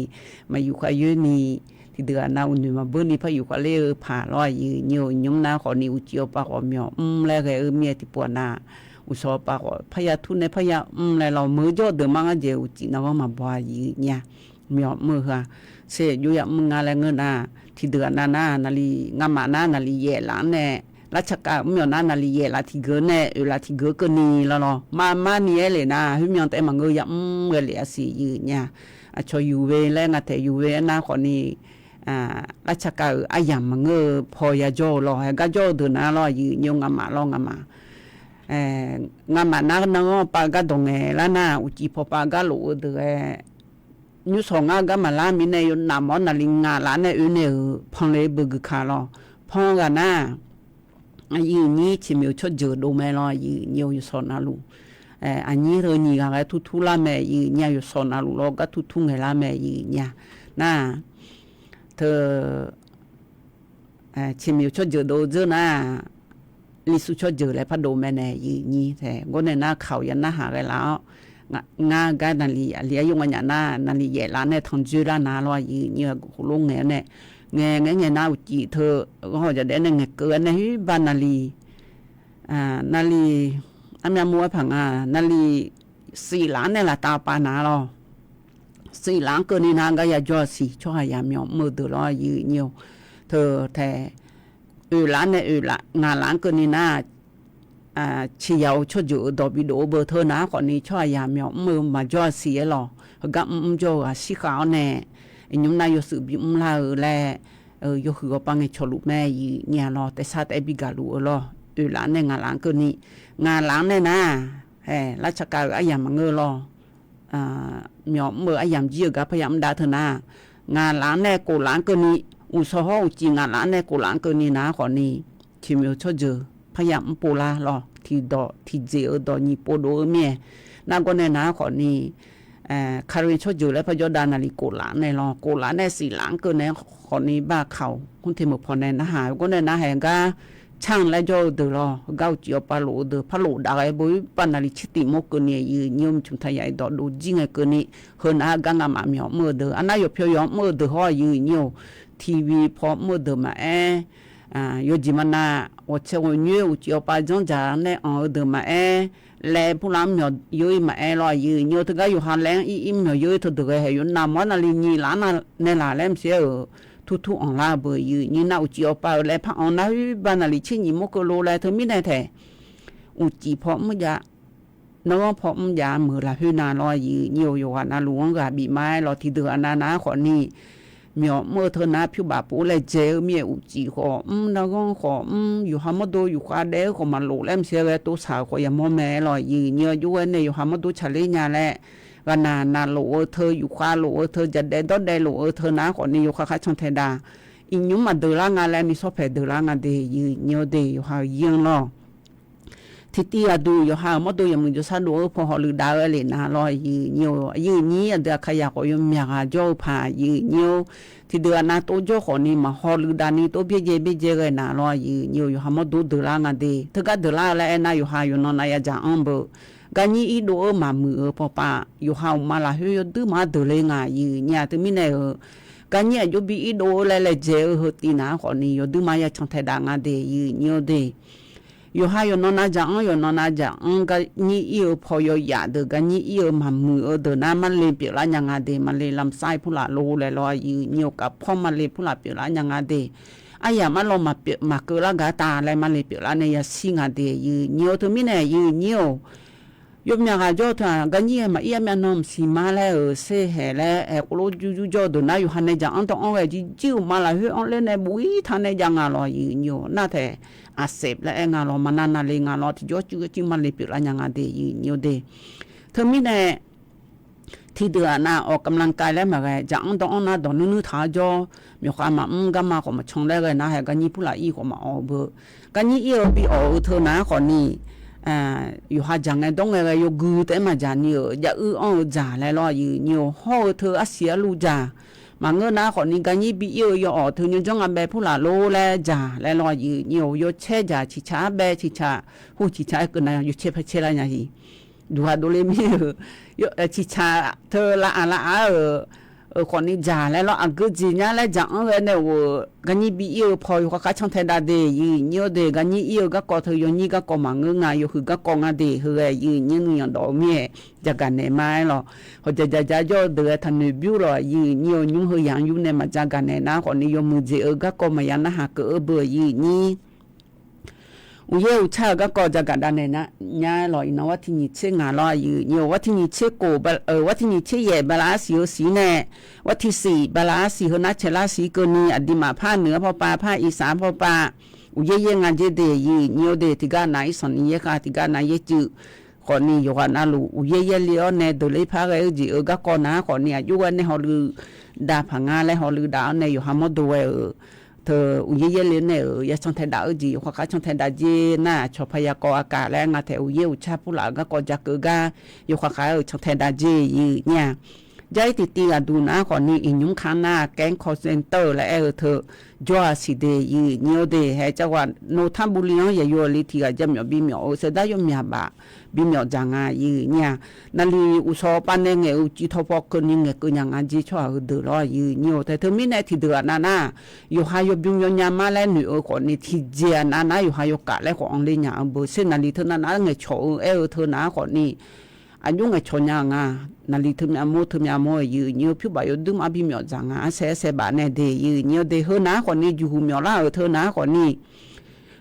maqyuf khav yoer ni, tiqdeuq-aq nar uqnoeq maqbeur ni par yuf khav ler-eu paq lawr, aqyuif aqnyir-or, nymr nar khawfni uqcif awqpav khawf myawq mr laer ghae-eu mir-aer tiqpov-aq nar, uqshawq awqpav khawf parya tur nae parya mr laer lawr, meuq jawr-eu deuq mar ngar jeq uqcif nar ghanr maqbaw, aqyuif aqnyir-a. Myawq mr-eu heu-aq, ser jov ya mr nga laer ngeur nar, tiqdeuq-aq nar nar navli ngamaf nar navli yaef laf-anr nae, larcaqkav-euq mr myawq nar navli yaef laf tiqgeu nae oeq laf tiqgeu keuvni lawr lawr, mar mar ni aer lef nar, khoermyan taef maqngeur ya mr ghae lef-a siq, aqyuif aqnyir-a. Aqcawq yuf ve laer nga taef yuf ve aernar khawfni, larcaqkav-euq aryamq maqngeur-eu paw ya jawr-eu lawr, haeq gar jawr-eu deuq nar lawr, aqyuif aqnyir-or, ngamaf lawr ngamaf. Ngamaf nar nar ghanr pav gar dawq ngaeq lar nar, uqcif pawpav gar lof-eu deuq-aer, nymrshawq ngar gar maqlar mirnae yawnaf mawr navli ngaq laf nae oe nae-euq panle beuguq ka lawr. Pan ghaq nar, aqyuif aqnyir, ciqmyof tsawrjeuq dov mae lawr, aqyuif aqnyir-or, yawshawq navluf. Aqnyir heu nyiq ghaq ghae turtur lar mae, aqyuif aqnyir-a, yawshawq navluf lawr gar turtur ngaeq lar mae, aqyuif aqnyir-a. Nar, teu ciqmyof tsawrjeuq dov dzeur nar, lisur tsawrjeuq laer pardov mae nae, aqyuif aqnyir tae gawr nae nar kaq-awq ya narhaq ghae laf-awr, ngar gar navli aqli ar yur nga nyaf nar navli yaef laf nae tanqdzoer lar na lawr, aqyuif aqnyir-a, heulof ngaeq-aer nae, ngaeq ngaeq ngaeq nar uqcif teu ghanr hawq jadaef nae ngaeqkeuv-aer nae huiq bar navli, navli, armyav mur-aer paq nga, navli siflaf-anr nae laftav pav na lawr. Siflaf-anr keuvni nar gar ya jawr-a siq, tsawrhaq yamyawf mr-eu deuq lawr, aqyuif aqnyir-or. Teu tae, oeq laf-anr nae oeq laf ngaq laf-anr keuvni nar, ciqyaq-eu tsawrjeuq-euq dawq bidof-eu beu teu nar khawfni tsawrhaq yamyawf mr-eu maqjawr-a siq-aer lawq. Heugar mr mr jawr-eu ghaq shirkhav-awr nae, iqnymr nar yawshuif bimr lar-eu laer, yawhuiq ghawqpav ngaeqcawq luf mae, aqyuif aqnyir-a lawr, taef sar taef-aer bi gaq luf-eu lawr. Oeq laf-anr nae ngaq laf-anr keuvni, ngaq laf-anr nae nar, hae, larcaqkav-euq aryamq maqngeur lawr. Myawf mr-eu aryamq jir-eu gar parya mr dav teu nar, ngaq laf-anr nae kof laf-anr keuvni, uqshawq hawr uqcif ngaq laf-anr nae kof laf-anr keuvni nar khawfni, ciqmyof tsawrjeuq parya mr pov lar lawr. Tiqdawq tiqjeq-eu dawq nyiq pov dov-eu mir-aer, nargawr nae nar khawfni, Kali tsawrjeuq laer par jawrdav navli kof laf nae lawr, kof laf nae siflaf-anr keuvni khawfni bar kaq-awq. Khoer te meuq pawnae narhaq gawr nae nar haeq gar car-anr laer jawr-eu deuq lawr, heugar uqcif awqpav lof-eu deuq par lof dav ghae beu-ir bar navli tsertif mawr keuvni, aqyuif aqnyir-or, miqcmq taqyaf-iq dawqdov jir ngae keuvni, heu nar-aer gar ngamaf myawf mr-eu deuq, arnar yawqpyawq yawq mr-eu deuq hawr, aqyuif aqnyir-or, TV paw mr-eu deuq maqaer, yawjeq maqnav ghawqtsaev ghawqnyoer uqcif awqpav janrdzaq nae anq-eu deuq maqaer, laev purlar mr myawq yeur-ir maqaer lawr, aqyuif aqnyir-or, teugar yawqha laev-anr ir ir mr myawq yeur-ir teu deuq ghae haeq yawqnav mawr navli nyiq laf-anr nae laq laer maqsiq-aer-euq, turtur anqlar-eu beu, aqyuif aqnyir nar uqcif awqpav-euq laev par anq nar huir bar navli tser nyiq mawr keuv lor laer teumirnae taeq, uqcif paw mr jav, narghanr paw mr jav meuq lafkhoer na lawr, aqyuif aqnyir-or, yawqghaq navluf-anr ghaq bif ma-aer lawr, tiqdeuq aqnav nar khawfni, myawf mr-eu teu nar pyurbaf pov laejae-eu mir-aer uqcif khawf mr, narghanr khawf mr, yawqha mawrdo yufkhav daef-eu khawf maqlof laer maqsiq-aer ghae tov saq-euq khawf yamawr mae lawr, aqyuif aqnyir-or, jov ghae nae yawqha mawrdo tsaqler nya laer, ghaqnaq naqlof-eu teu, yufkhav lof-eu teu, jadaev dawrdaev lof-eu teu nar khawfni yawkhav kharcan taeq dav, iqnymr maqdeuq lar nga laer nuisawr paeq deuq lar nga de, aqyuif aqnyir-or de, yawqha-euq yir-anr lawr. tiqtiv aqduq yawqha-euq mawrdo yawqmuiq jawrshar dov-eu paw hawluiv dav-eu aer lef nar lawr, aqyuif aqnyir-or, aqyuif aqnyir aqdui Aqkaqyaq khawf yawmyaq ghaq jawr-eu paq, aqyuif aqnyir-or, tiqdeuq aqnav tov jawr khawfni maq hawluiv davni tov byaerdzae byaerdzae ghae nar lawr, aqyuif aqnyir-or, yawqha mawrdo deuq lar nga de. Teugar deuq lar laer aernar, yawqha yawqnan nav ya dzaq anr beu, garnyir ir dov-eu maqmuiq-eu pawpav, yawqha uqma lafkhoer yawduir maqdeuq le nga, aqyuif aqnyir-aq. Teumirnae-euq garnyir aqjox bi ir dov-eu laer laejae-eu heu tiv nar khawfni yawduir ma ya cantae dav nga de, aqyuif aqnyir-or de. Yawqha yawqnan nav dzaq anr, yawqnan nav dzaq anr, garnyir ir-eu paw yawyaf deuq, garnyir ir-eu maqmuiq-eu deuq nar marle pyeuflar nya nga de, marle lamsar ir purlaf lor laer lawr, aqyuif aqnyir-or, kavpawr marle purlaf pyeuflar nya nga de. Aryaq marlawr maqpyeuf maqkeuv lar gaq tav laer marle pyeuflar nae yashir nga de, aqyuif aqnyir-or. Teumirnae aqyuif aqnyir-or, yawmyaq ghaq jawr-eu teu-aq, garnyir-aer maqir armyav nan mqsiq mar laer-euq serhaeq laer aer khoerlof jurjur jawr-eu deuq nar, yawqha nae dzaq anr dawv anr ghae jirjir uqma lafkhoer anr ler nae buf ir taq nae jav nga lawr, aqyuif aqnyir-or. Nar taef aqsaef laer aer nga lawr, maqnav navle nga lawr, tiqjawr cuiv ghae cuiv marle pyeuflar nya nga de, aqyuif aqnyir-or de. Teumirnae tiqdeuq aqnav awq kamlankai laer maqghae, dzaq anr dawv anr nar dawq nuir nuir taq-awr jawr, myawqkhav maqmr garma khawf maqcan laer ghae nar, hae garnyir purlaf ir khawf maqawq-eu beu. Garnyir ir-eu bi awq-eu teu nar khawfni, yawqha dzaq ngae dawr ngae ghae yawgui taef-aer maqdzaq ni-euq jav uir anr-eu dzaq laer lawr, aqyuif aqnyir-or. Hawr-eu teu arsiq arluv dzaq maqngeur nar khawfni, garnyir bi ir-eu yawawq teu nymrjanr nga bae purlaf lor laer dzaq laer lawr, aqyuif aqnyir-or. Yawcaer dzaq ciqcaq arbae ciqcaq hu ciqcaq aer keuv nar yawcaer paer caer lar nya-iq. Duqhaq dovle mir-euq ciqcaq teu lav aq lav aq-euq khawfni dzaq laer lawr, aqgeu jeq nya laer dzaq anr ghae nae ghof-eu garnyir bi ir-eu paw yawkhav khar cantae dav de, aqyuif aqnyir-or de. Garnyir ir-eu garkawv teu yawnyir garkawv maqngeur nga, yawhuiq garkawv nga de. Heughaq aqyuif aqnyir nuiyanr dawq-eu mir-aer dzaqgaq naeq ma aer lawr. Hawq dzaq dzaq dzaq jawr-eu deuq-aer taqnoeq bymr lawq, aqyuif aqnyir-or. Nymr heu yamq yur nae maqdzaq gaq naeq nar khawfni, yawmuiq jeq-eu garkawv maqya narhaq keuv-eu beu, aqyuif aqnyir. Uqyaer uqtsar-euq garkawv dzaqgaq dav naeq nya-aer lawq. Iqnan war tiq nyiq tser ngaq lawr, aqyuif aqnyir-or. War tiq nyiq tser kof, war tiq nyiq tser yaef bala arsiq heu siq nae, war tiq siq bala arsiq heu nar caelar siq keuvni, aqduimaf par nuiq-anr pawpav, par irsaq-anr pawpav, uqyaer yaer nga jer de, aqyuif aqnyir-or de. Tiqgar nav irsanq ni yaer khav, tiqgar nav yaer cuiv khawfni, yawqghaq navluf uqyaer yaer le-awr nae deuq ler par ghae-eu jeq-eu garkawv nar khawfni, aqjox ghae nae hawluiv dav paq nga laer hawluiv dav-awr nae yawqha mawrdo ghae-euq teu uqyaer yaer le nae-euq ya cantae dav-eu jeq yawkhav khar cantae dav jer nar, aqcawq paq ya kawv aqkaf laer nga taef. Uqyaer uqtsar purlaf-euq garkawv ja keuv gar yawkhav khar-euq cantae dav jer, aqyuif aqnyir-a. Jar-ir tiqtiv ghaqduq nar khawfni, iqnymr kar nar แก๊ง call center laer aer-eu teu jawr-aq siq de, aqyuif aqnyir-or de. Hae cav ghaq นนทบุรี-anr yaqyo aqli tiq ghaq ja myawf bi myawf-eu saevdar yawmyaq baf bi myawf dzaq nga, aqyuif aqnyir-a. Naqliq uqshawq pav nae ngaeq-eu uqcif tawqpaw keuvni ngaeqkeuv nya nga jer tsawrhaq heudeuq lawr, aqyuif aqnyir-or. Tae teumirnae tiqdeuq aqnav nar, yawqha yawbymr yawnyar mar laer noeq-eu khawfni, tiqjeq aqnav nar yawqha yawkaf laer khawf anr ler nya-eu beu. Ser naqliq teu navnav ngaeqcawq-eu aer-eu teu nar khawfni, aqjox ngaeqcawq nya nga. Naqliq teumyav mawr teumyav mawr, aqyuif aqnyir-or, pyur baf yawduir mar bi myawf dzaq nga. Arsaer arsaer baf nae de, aqyuif aqnyir-or de. Heu nar khawfni, juqhuq myawf lar-euq teu nar khawfni,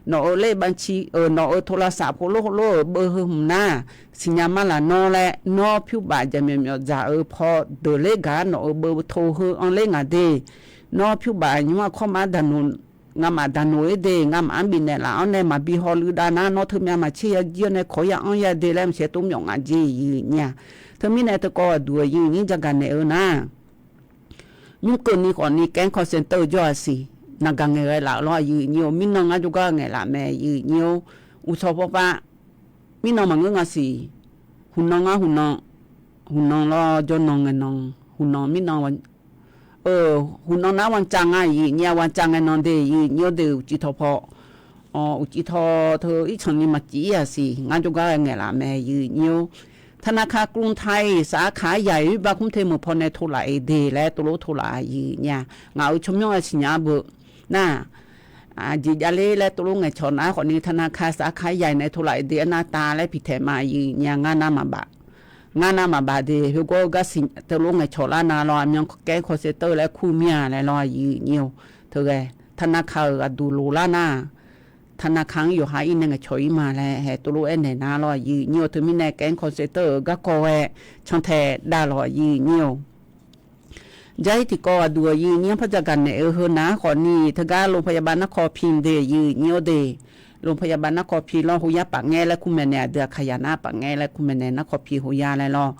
nawq-euq เลขบัญชี-euq, nawq-euq โทรศัพท์ khoerlof khoerlof-euq beu heu hmq nar, siqnya mar laf nawr laer, nawr pyur baf jaqmyawf myawf dzaq-eu paw deuq ler gaq-ar nawq-euq beu to heu anr ler ngaq de. Nawr pyur baf nymr aqkawr ma daq noq, ngamaf daq noq-ir de, ngamaf-anr bifnaeq laf-awr nae maqbi hawluiv dav nar, nawr teumyav maqtser ya jir-awr nae kawq-ir ya anr ya de laer maqsiq tov myawf nga jer, aqyuif aqnyir-a. Teumirnae teukawv aqduq aqyuif aqnyir jagaq naeq-eu nar, nymr keuvni khawfni แก๊ง call center jawr-aq siq, naqgaq ngaeqghae laf-eu lawr, aqyuif aqnyir-or. Mirnan ngar jawrgar ngaeqlaf mae, aqyuif aqnyir-or. Uqshawq pawpav mirnan maqngeur nga siq, huqnan ngar huqnan, huqnan lawr jawrnan ngaeqnan, huqnan mirnan, huqnan nar วันจันทร์ nga, aqyuif aqnyir-a. วันจันทร์ ngaeqnan de, aqyuif aqnyir-or de. Uqcif tawqpaw, uqcif tawq teu irtsanq ni maqcif ir-aq siq, ngar jawrgar ghae ngaeqlaf mae, aqyuif aqnyir-or. ธนาคารกรุงไทย สาขาใหญ่ Yurbav kmr te meuq paw nae tov laf-iq de laer tov lof tov laf, aqyuif aqnyir-a. Ngaq-euq tsawrmyanr ghae siqnya-ar beu nar, jeq javler laer tov lof ngaeqcawq nar khawfni, ธนาคาร สาขาใหญ่ nae tov laf-iq de arnav tav laer piqtaeq ma, aqyuif aqnyir-a. Ngar nar maqbaf, ngar nar maqbaf de. Heugawr-eu gar siq tov lof ngaeqcawq lar nar lawr, aqmyan แก๊ง call center laer kur mir-a laer lawr, aqyuif aqnyir-or. Teughae ธนาคาร-euq aqduq loq lar nar, ธนาคาร-anr yawqha ir nae ngaeqcawq-ir ma laer hae tov lof aernaeq nar lawr, aqyuif aqnyir-or. Teumirnae แก๊ง call center-euq garkawv ghae cantae dav lawq, aqyuif aqnyir-or. Jar-ir tiqkawv aqduq aqyuif aqnyir-anr par jagaq naeq-eu heu nar khawfni, teugar โรงพยาบาลนครพิงค์ de, aqyuif aqnyir-or de. โรงพยาบาลนครพิงค์ lawr, hoyar paf ngaer laer kur maeqnaeq, aqdui Aqkaqyaq nar paf ngaer laer kur maeqnaeq, นครพิงค์ hoyar laer lawr.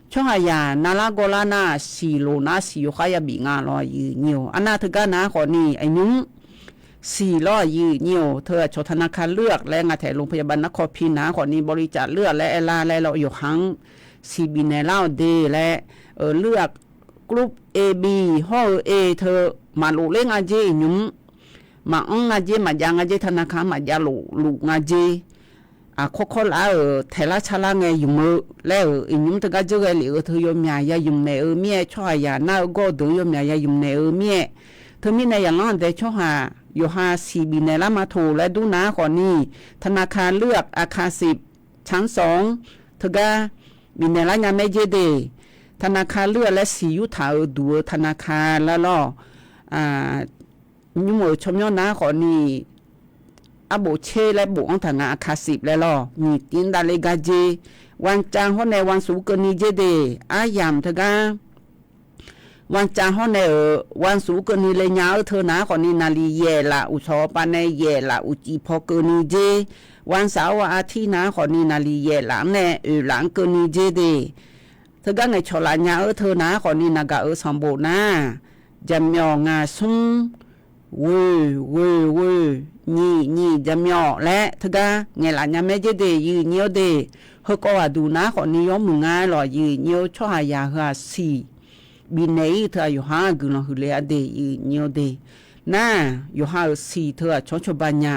Tsawrhaqzaq navlar gawrlar nar, siq loq nar siq yawkhav yabif nga lawr, aqyuif aqnyir-or. Arnav teugar nar khawfni, aqnymr siq lawr-aq, yir nyir-or, teu aqcawq ธนาคารเลือก laer nga taeq โรงพยาบาลนครพิงค์ nar khawfni บริจาคเลือด laer aer lar laer lawr, yawqha-anr siq bifnaeq lar-awq de laer, เลือด group A B hawr-eu A teu maqlof ler nga jer, iqnymr maqanr nga jer, maqjav nga jer, ธนาคาร-anr maqjav lofluf nga jer. Aqkawr kawr laf-aer-euq taeqlar carlar ngae ymq-eu laer-euq iqnymr teugar dzeur ghae lef-eu teu yawmyaq ya ymq naeq-eu mir-aer, tsawrhaqzaq nar-eu gawr-eu deuq-anr yawmyaq ya ymq naeq-eu mir-aer, teumirnae zaqlanr aqdae tsawrhaq yawqha siq bifnaeq lar ma toq laer dur nar khawfni, ธนาคารเลือก อาคารสิบ ชั้นสอง teugar bifnaeq lar nya maer jer de. ธนาคารเลือก laer siq yurtaq-eu duq-eu ธนาคาร laer lawr. Nymr-euq tsawrmyanr nar khawfni, arbof tser laer bof-anr taq nga, อาคารสิบ laer lawr, nyiq tiv-anr davler gar jer. วันจันทร์ hawr nae วันศุกร์ keuvni jer de. Aryamq teugar วันจันทร์ hawr nae-euq วันศุกร์ keuvni le nya-eu teu nar khawfni, naqliq yaeq laf uqshawq pav nae yaeq laf uqcif paw keuvni jer. วันเสาร์ วันอาทิตย์ nar khawfni, naqliq yaeq laf-anr nae oeq laf-anr keuvni jer de. Teugar ngaeqcawq laf nya-eu teu nar khawfni, naqgaq-euq sanqbof nar, jaqmyawf ngaq smr, ghoeq ghoeq ghoeq, nyiq nyiq jaqmyawf laer teugar ngaeqlaf nya maer jer de, yir nyir-awr de. Heukawv ghaq duq nar khawfni yawmuiq nga-aer lawq, yir nyir-awr, tsawrhaqzaq heu-aq siq bifnaeq ir teu-aq, yawqha-anr guiqlanq huiqle-a de, yir nyir-awr de. Nar, yawqha-euq siq teu-aq cawqcawq ba nya.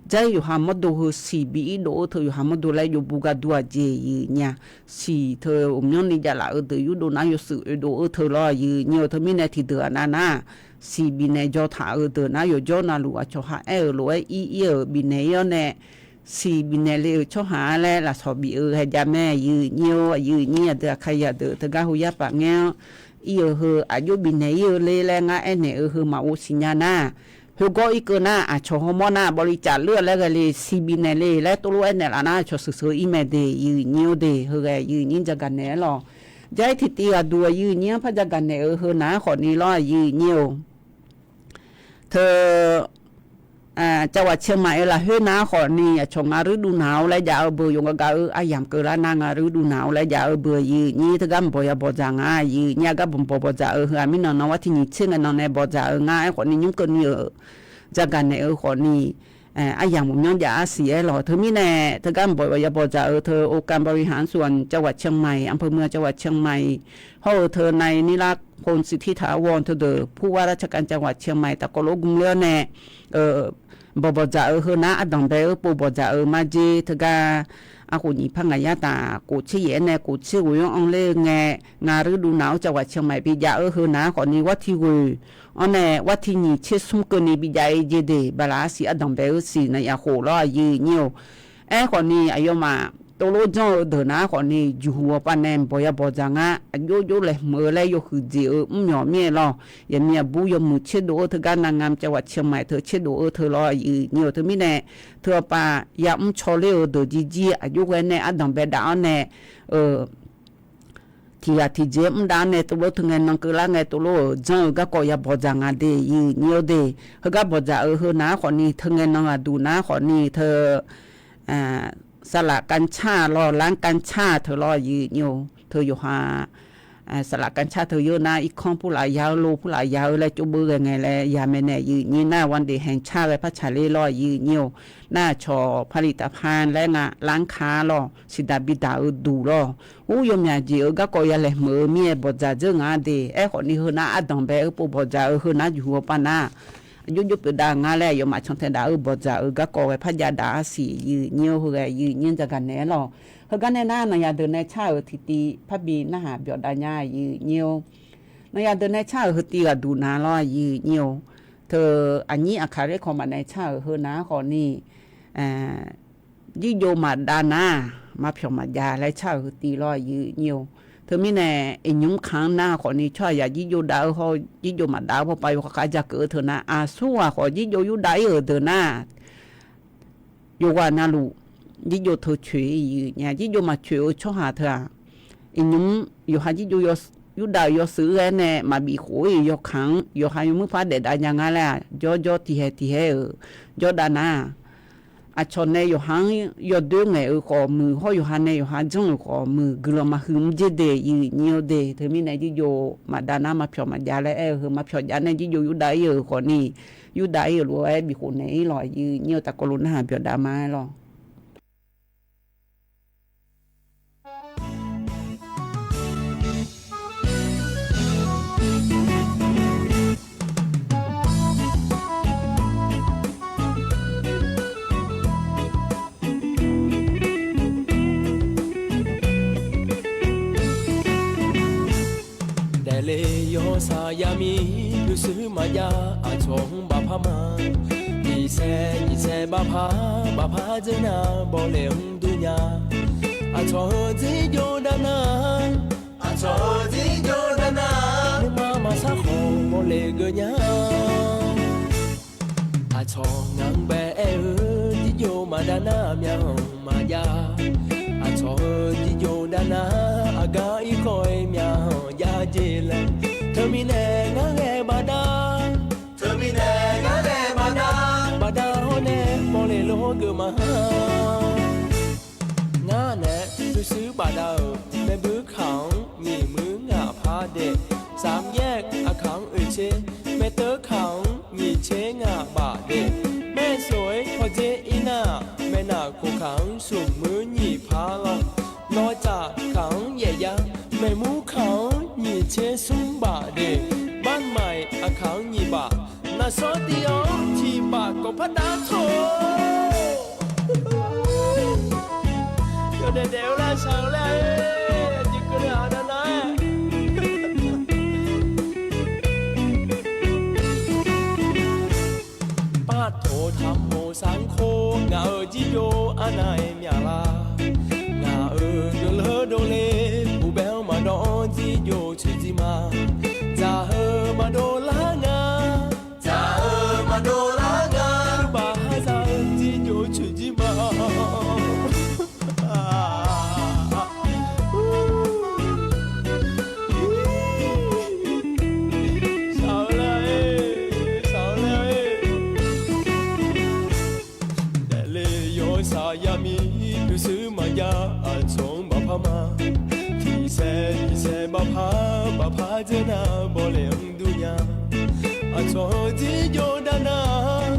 Jar-ir yawqha mawrdo heu siq bi ir dov-eu teu yawqha mawrdo laer jov bu gar dur-aq jeq, yir nyir-a. Siq teu uqmyanrni javlaf-eu deuq yurdov nar yawshuif oedov-eu teu lawr, yir nyir-eu. Teumirnae tiqdeuq-aq nav nar, siq bifnaeq jawr taq-eu deuq nar yawqjawr navluf aqcawq ha aer-euq lof-aer ir ir-euq bifnaeq ir-awr nae, siq bifnaeq le-euq tsawrhaq-a laer lafsawq bif-eu ghae jav mae, yir nyir-awr, yir nyir aqdui aqkaqyaq deuq teugar heu yar paf ngaer-anr ir-eu heu aqjox bifnaeq ir-eu ler laer ngar aernaeq-eu heu maqghov siqnya nar, heugawr irkeuv nar aqcawq hawmawr nar บริจาคเลือด laer ghae le, siq bifnaeq le laer tov lof aernaeq laf nar aqcawq sheuqsheuq ir mae de, yir nyir-awr de. Heughaq yir nyir jaqgaq naeq-aer lawq. Jar-ir tiqtiv ghaq duq-aq, yir nyir-anr par jaqgaq naeq-eu heu nav-aer khawfni lawr, yir nyir-or. Teu จังหวัดเชียงใหม่ lafkhoer nav-aer khawfni, aqcawq nga ruir duv naq-awr laer jav-eu beu, yawq nga gaq-eu aryamq keuvlar nar nga ruir duv naq-awr laer jav-eu beu, yir nyir teugar mq bawq ya bawqdzaq nga, yir nyir-a gar bawq bawqdzaq-eu heu-aq mirnan nan war tiq nyiq tser ngae nan nae bawqdzaq-eu nga. Aerkhawfni nymr keuvni-euq jaqgaq naeq-eu khawfni, aryamq myanr jav-ar siq-aer lawq. Teumirnae teugar mq bawq ya bawqdzaq-eu teu องค์การบริหารส่วนจังหวัดเชียงใหม่ อำเภอเมืองจังหวัดเชียงใหม่ hawr-eu teu nai nirlar พลสิทธิถาวร teudeuq ผู้ว่าราชการจังหวัดเชียงใหม่ taqkawv lof gmler-awr nae bawq bawqdzaq-eu heu nar ardanq bae-eu pov bawqdzaq-eu mar jer. Teugar arkhof nyiq par ngaq yar taf khof tser yaef-aer nae khof tser ghoe-anr anr ler-eu ngae, nga ruir duv naq-awr จังหวัดเชียงใหม่ bijav-eu heu nav-aer khawfni war tiq ghoe-anr nae war tiq nyiq tser smr keuvni bijav-ir jer de. Bala-ar siq ardanq bae-eu siq nav yaf khof lawr, yir nyir-or. Aerkhawfni aqyawfmaf tov lof janr-eu deuq nav-aer khawfni, juqhuq-awr pav nae mq bawq ya bawqdzaq ngar, aqjox jox laeqhmq-eu laer yawhuiq dzeq-eu mrmyawq mir-aer lawr. Yaqmiq aqbur yawmuiq tserdov-eu teugar nav ngam จังหวัดเชียงใหม่ teu tserdov-eu teu lawr, yir nyir-or. Teumirnae teu-awr pav yamr caw ler-eu deuq jirjir aqjox ghae nae ardanq bae dav-awr nae, tiq ghaq tiqjeq mr dav-awr nae tov lof teu ngae nan keuvlar ngae tov lof-euq janr-eu garkawv ya bawqdzaq nga de, yir nyir-awr de. Heugar bawqdzaq-eu heu nav-aer khawfni, teu ngae nan ghaq duq nav-aer khawfni teu saqlaq kanrcar lawr, lanr kanrcar teu lawr, yir nyir-or. Teu yawqha saqlaq kanrcar teu yeur nar irkanr purlaf ya-eu, lo purlaf ya-eu laer cov beu ghae ngae laer ya mae nae, yir nyir nar วันเด็กแห่งชาติ ghae par tsaqler lawr, yir nyir-or. Nar aqcawq ผลิตภัณฑ์ laer nga, lanrkar lawr, siqdaq bidaq-eu duq lawr. Ur yawmyaq jeq-eu garkawv ya laeqhmq-eu mir-aer bawqdzaq dzeur nga de. Aerkhawfni heu nar ardanq bae-eu pov bawqdzaq-eu heu nar juqhuq-awr pav nar, aqjox jox pyeuf dav ngar laer aqyawfmaf cantae dav-eu bawqdzaq-eu garkawv ghae par jav dav-ar siq, yir nyir-or. Heughaq yir nyir jaqgaq naeq-aer lawq. Heugar nae nar naqyaq deuq nae car-euq tiqtiv parbi narhaq byawf dav nya, yir nyir-or. Naqyaq deuq nae car-euq heu tiv ghaq duq nav lawr, yir nyir-or. Teu aqnyir aqkaq ler kawv maf nae car-euq heu nav-aer khawfni, jirjov maqdav nar, maqpyawq maqjav laer car-euq heu tiv lawr, yir nyir-or. Teumirnae iqnymr kamq-anr nar khawfni, tsawrhaqzaq jirjov dav-eu hawr jirjov maqdav-eu bawrpav yawkhav khav ja keuv-eu teu nar, aqsur ghaq khawf jirjov yurdav ir-euq deuq nar, yawqghaq navluf jirjov teu coeq-ir, yir nyir-a. Jirjov maqcoeq-eu tsawrhaq teu-aq, iqnymr yawqha jirjov yurdav-euq yawshuif-aer nae maqbif khof-ir-euq yawkaq-anr yawqha yawmuir par daef dav nya ngar laer-aq, jawrjawr tiqhae tiqhaer-euq jawrdav nar, aqcawq nae yawqha-anr yawdoer ngaeq-euq khawf muiq hawr, yawqha nae yawqha janr-euq khawf muiq, guiqlanq maqhuiq mr jer de, yif nyir-eu de. Teumirnae jirjov maqdav nar maqpyawq maqjav laer aer-eu heu, maqpyawq jav nae jirjov yurdav ir-euq khawfni, yurdav ir-euq lof-aer bifkhof naeq ir lawq. Yif nyir-eu taqkawv lof narhaq byawq dav ma-aer lawq. Daefle yawsaq yamir nuishuir maqjav, aqcawq-anr bafpar ma. Tiqsaer nyiqsaer bafpar, bafpar dzeur nar bawle-anr dur nya. Aqcawq-eu jirjov dav nar, aqcawq-eu jirjov dav nar, nuima maqsar khawf bawle geur nya. Aqcawq ngaq-anr bae aer-eu jirjov maqdav nar myaqhanq maqjav. Aqcawq-eu jirjov dav nar aqgar irkawv-aer myaqhanq jav jer laer. Teumirnae ngar ghae baqda, teumirnae ngar ghae baqda, baqda hawr nae mawrle lor geuf ma. Ngar nae nuishuir bafdav-euq maeqbuir kaq-anr nyiq muir ngaq par daef, สามแยก aqkaq-anr oeqtser, maeqteuv kaq-anr nyiq tser ngaq baf daef, maeqsof-aer hawdzer ir nar, maeqnaq khof kaq-anr smq muir nyiq par lawr, lawrtsaf kaq-anr yaef yar, maeqmur kaq-anr nyiq tser smr baf daef, บ้านใหม่ aqkaq-anr nyiq baf, naqsawr tiq-anr tiq baf kawq par dav tawq. Yawdaef daef-eu laer shaq-eu laer-a, aqjeq keuvle-aq nar nar-aer. Partawq taqmoq sarkor ngaq-euq jirjov arnav-aer myaqlar. Ngaq-euq guiqlanq dovle, uqbae-anr maqdawv-anr jirjov coeqjir ma. Dzaq heu maqdovlar nga, dzaq heu maqdovlar nga, baqhar za-eu jirjov coeqjir ma. Shaq-eu laer-a, shaq-eu laer-a. Daefle yawsaq yamir nuishuir maqjav, aqcawq-anr bafpar ma. Tiqsaer nyiqsaer bafpar, bafpar dzeur nar bawle-anr dur nya. Aqcawq-eu jirjov dav nar,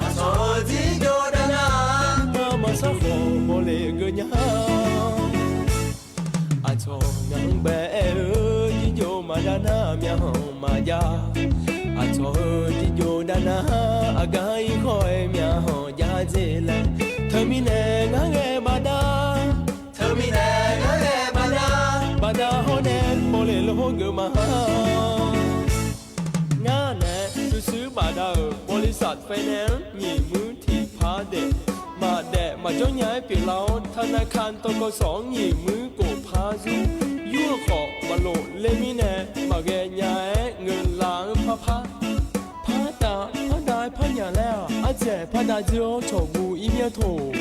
aqcawq-eu jirjov dav nar, nuima maqsar khawf bawle geur nya. Aqcawq ngaq-anr bae aer-eu jirjov maqdav nar myaqhanq maqjav. Aqcawq-eu jirjov dav nar aqgar irkawv-aer myaqhanq jav jer laer. Teumirnae ngar ghae baqda, teumirnae ngar ghae baqda, baqda hawr nae bawle lor geuf ma. Ngar nae nuishuir bafdav-euq บริษัท finance-anr nyiq muir tiq par daef, maqdaef maqjawr nya-aer pyeuflar-awr, ธนาคาร tawkawv sawq-anr nyiq muir khof par zur, yur-eu khawf maqlof ler mirnae, maqghae nya-aer ngeuqlaf-anr par par, par dav par dav-aer par nya laer-aq, ardzaeq par dav dzoer-awr cawqguv ir mir-a tawq.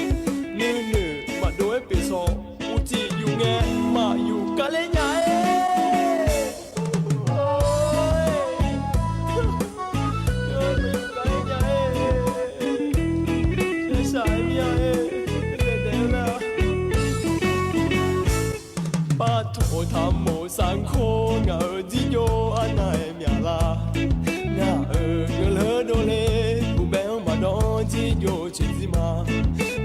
Nuinoeq maqdov-aer pyeuf sawq, uqcif yuf ngae maqyuf gar ler nya-aer. Partawq taqmoq sarkor ngaq-euq jirjov arnav-aer myaqlar. Ngaq-euq guiqlanq dovle, uqbae-anr maqdawv-anr jirjov coeqjir ma.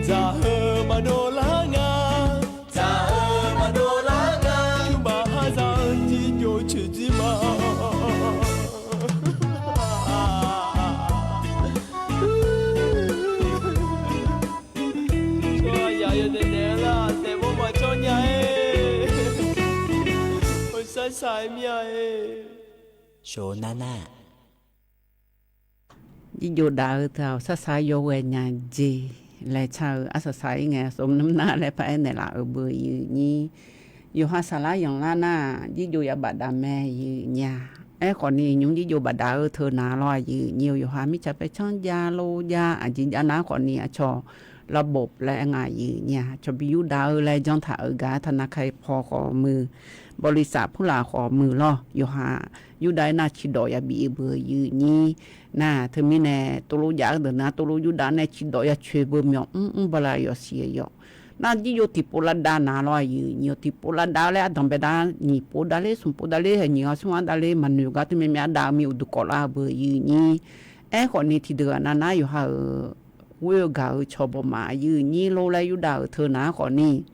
Dzaq heu maqdovlar nga, dzaq heu maqdovlar nga, baqhar za-eu jirjov coeqjir ma. Tsawrhaqzaq yawdaef daef-eu lar, daefmawr maqjawr nya-aer. Hawsar saq-aer mir-a-aer. Shawq nar nar-aq, jirjov dav-eu teu-aq, hawsar saq-aer yawghae nya jeq laer car-eu arsaq saq-ir ngae, sov mr nar laer paraer naeqlaf-euq beu yif nyir. Yawqha saqlar yanqlar nar-aq, jirjov yabafdav mae yif nya. Aerkhawfni nymr jirjov bafdav-eu teu nar lawr-aq yif nyir-eu, yawqha mirtsaq paercanr jav lor jav aqjeq jav nar khawfni aqcawq ระบบ laer aer nga yif nya. Cawqbi yurdav-eu laer janr taq-euq gar ธนาคาร paw khawf muiq, บริษัท purlaf khawf muiq lawr. Yawqha yurdav-aer nar ciqdawq yabif-eu beu yif nyir. Nar teumirnae tovlov jav-eu deuq nar tovlov yurdav nae ciqdawq ya coeq beu myawq mr mr bala yawsiq yawq. Nar jirjov tiqpov lavdav na lawr aqyuif nyiq-eu tiqpov lavdav laer ardanq baedav nyiq pov davler smq pov davler haeq nyiq ghaq smr ghaq davler maqnoeq gar teu myav myav dav-eu mir uqduq kawv lar-eu beu aqyuif nyir. Aerkhawf ni tiqdeuq-aq nar nar yawqha-euq ghoer-eu gaq-eu cawq bawqma aqyuif nyir lor laer yurdav-euq teu nar khawf ni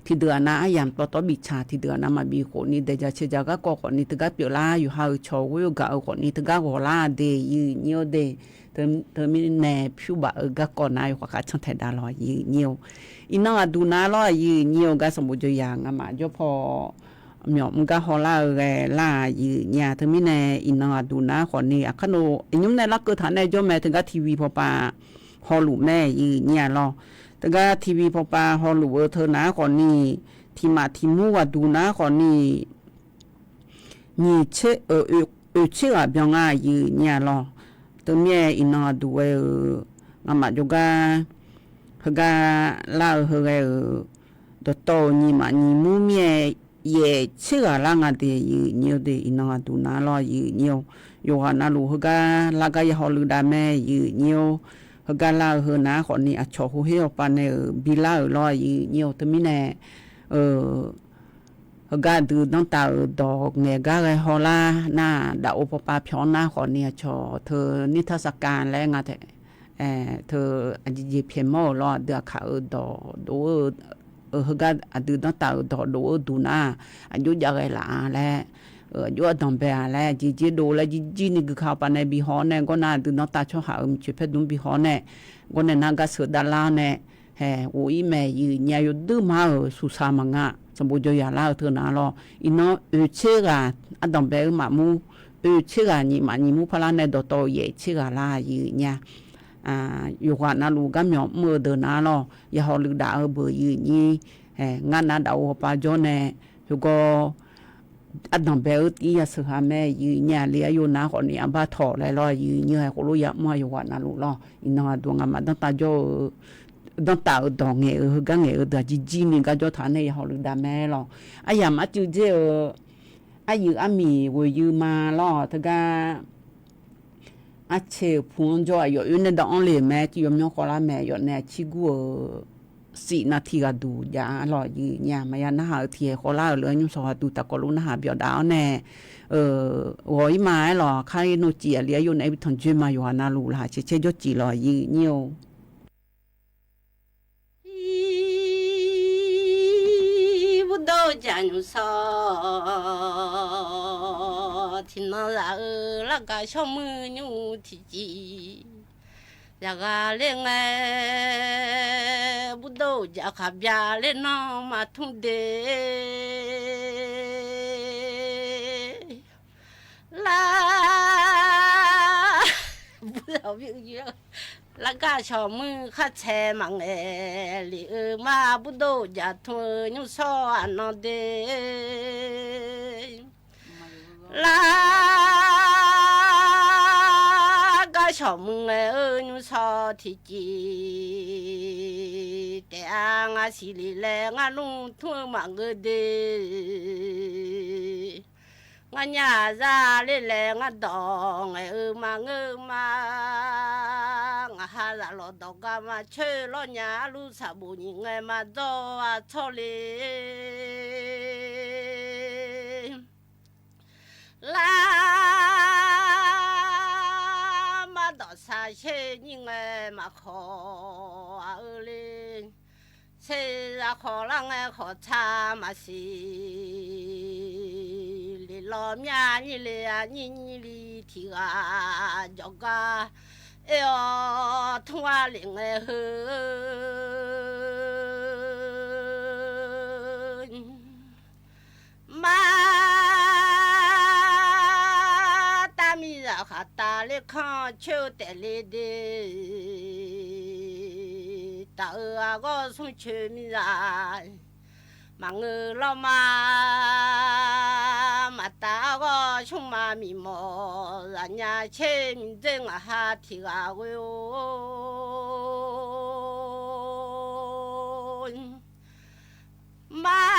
tiqdeuq-aq nar aryamq tawv tawv bif tsaq tiqdeuq-aq nar maqbif khawf ni daeq dzaq caev dzaq garkawv khawf ni teugar pyeuflar yawqha-euq cawq ghoer-eu gaq-eu khawf ni teugar ghawqlar de aqyuif nyir-eu de. Teumirnae pyur baf-eu garkawv nar yawkhav khav cantaeq dav lawr aqyuif nyir-eu. Iqnan aqduq nar lawr aqyuif nyir-eu gar sanqbof jawr yaq ngamaf jawr paw myawf mr gar hawlar-eu ghae lar aqyuif nyir-a. Teumirnae iqnan aqduq nar khawf ni aqkar nov iqnymr nae larkeuv taq nae jawr mae teugar TV pawpav hawluf mae aqyuif nyir-a lawr. Teugar TV pawpav hawluf-eu teu nar khawf ni tiq maf tiq mur ghaqduq nar khawf ni nyiq tser oeq tser ghaq byan nga aqyuif nyir-a lawr. Teumirnae iqnan aqduq ghae-eu ngamaf jawrgar heugar lar-eu heu ghae-euq dawqtawv-euq nyiq maf nyiq mur mir-aer yaef tser ghaq lar nga de aqyuif nyir-eu de iqnan aqduq nar lawr aqyuif nyir-eu. Yawqghaq navluf heugar lar gar ya hawluf dav mae aqyuif nyir-eu. Heugar lar-eu heu nar khawf ni aqcawq heuher hawpav nae-euq bilar-euq lawr aqyuif nyir-eu. Teumirnae heugar aqdui danrtav-euq dawq ngaeq gar ghae hawlar nar dafov pawpav pyawq-anr nar khawf ni aqcawq teu nirtar sarkav laer nga taef teu aqjeq jeq pyaeqmawr-euq lawr aqdui aqkaq-euq dawq dov-eu heugar aqdui danrtav-euq dawq dov-eu duq nar aqjox jav ghae laf-a laer aqjox ardanq bae-a laer jeq jir dov laer jirjir ni guika hawpav nae bi haw-awr nae gawr nar aqdui danrtav tsawrhaq-euq miqcoeq paerdmr bi haw-awr nae gawr nae nar gar sheuq davlar-awr nae haeq ghof-ir mae aqyuif nyir-a. Yawduir mar-euq suqsaq maqnga sanqbof jawr yaq lar-eu teu nar lawr iqnan oeq tser ghaq ardanq bae-eu maqmur oeq tser ghaq nyiq maf nyiq mur parlar nae dawqtawv-eu yaef tser ghaq lar aqyuif nyir-a. Yawqghaq navluf gar myawf mr-eu deuq nar lawr ya hawluf daf-eu beu aqyuif nyir ngar nar dafov hawpav jawr nae heugawr ardanq bae-eu tiv ya sheuq ha mae aqyuif nyir-a. Le aryo nar khawf ni arbar tawq laer lawr aqyuif nyir-a khoerlof ya mr-a yawqghaq navluf lawr iqnan aqduq ngamaf danrtav jawr-eu danrtav-euq dawq ngaeq-eu heugar ngaeq-eu deuq-aq jirjir ni gar jawr taq nae ya hawluf dav mae lawr. Aryamq arcuiv dzer-eu aryuif armiq ghoeqyuif ma lawr teugar arcae-euq pu-anr jawr aqyawf oer nae dawv-anr le-euq mae tiq yawmyanr khawvlar mae aqyawf nae aqcir gur-euq sif nav tiq ghaqduq jav-a lawr aqyuif nyir-a. Maqya narhaq-eu tiq haeq khawvlar-euq lef-anr nymrshawq ghaqduq taqkawv lof narhaq byawf dav-awr nae ghawq-ir ma aer lawq. Kar-ir nor cif aqli aryo naeq-aer bi tanq dzoer ma yawqghaq navluf laqkhaq caer caer jawr cif lawq aqyuif nyir-eu. Burdov jaq nymrshawq tiqnan zaq-eu largaq shawrmuiq nymr tiqcif zaqghaq ler ngae, burdov jaq khaqbyav ler nanr maqtmr de lar. Largaq shawqmuiq khartsae maqngaeq lef-eu ma, burdov jaq tmr-eu nymrshawr aqnan de largaq shawqmuiq ngae-eu nymrshawr tiqcif taef-a. Ngar siqle laer ngar lmr tmr-eu maqngeur de ngar nya zar ler laer ngar dawq ngaeq-eu maqngeur ma. Ngaq ha zaqlawq dawq gar ma coer lawr nya, arlur saqbof nyiq ngae ma dzawr-a tsawrle lar. Mardawq sar sher nyir ngae maqkhawf-a-eu le. Sher zakhawf lar ngae khawf tsar maqsiq. Lef lawq myav nyir le-a nyir nyir li tiq ghaq jawqgar aer-awr tmr-a lef ngae heu Mar tav miqzaq khaqtav ler kanr coer-eu taef le de. Taf-eu argawr smr coer miqzaq maqngeur lawr ma. Maqtav argawr smr ma miqmawf zaqnya caer miqdzer ngaq ha tiq ghaq ghoe-or. Mar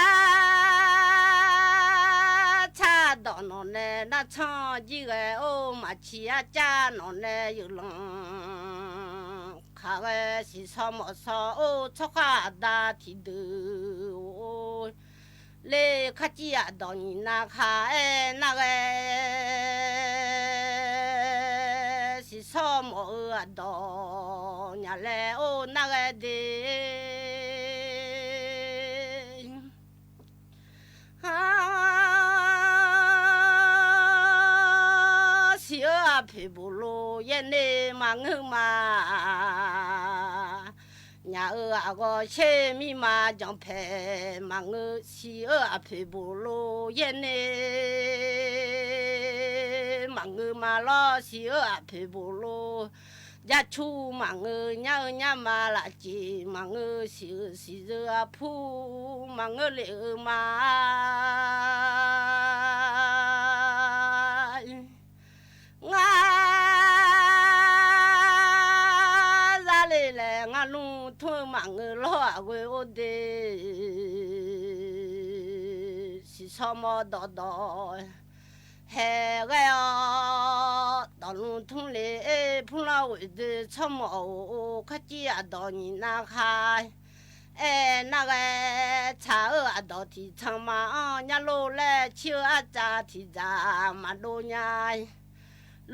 tsar dawq nawq nae nar tsanr jir ghae-or, maqciq arcav nawq nae yeuflanq kaq ghae, siqsawq mawf sawq-or, tsawrkhav aqda tiqdeuq-or, ler karcir aqdawq nyiq nav khaq-aer nar ghae, siqsawq mawf-eu aqdawq nyaf laer-or nar ghae de. Siq-eu aqpoeq bof lor yaer ner maqngeur ma. Nyaf-eu aqghawq sher mirma janpaeq maqngeur. Siq-eu aqpoeq bof lor yaer ner maqngeur ma lawr. Siq-eu aqpoeq bof lor jarcur maqngeur. Nyar-eu nyarma lafceq maqngeur. Siq-eu siqzeu arpur maqngeur lef-eu ma. Ngar zale laer ngar lmr tmr-eu maqngeur lawr. Aqghoe or de, siqsawq mawf dawqdawq haeq ghae-awr, dawq lmr tmr le-aer purlar ghoeq doe tsawrmawf-or, karcir aqdawq nyiq nav khaq-aer nar ghae, tsaq-eu aqdawq tiq tsanr ma-anr nyar lor laer, cir-eu arcav tiq dzaq maqdov nya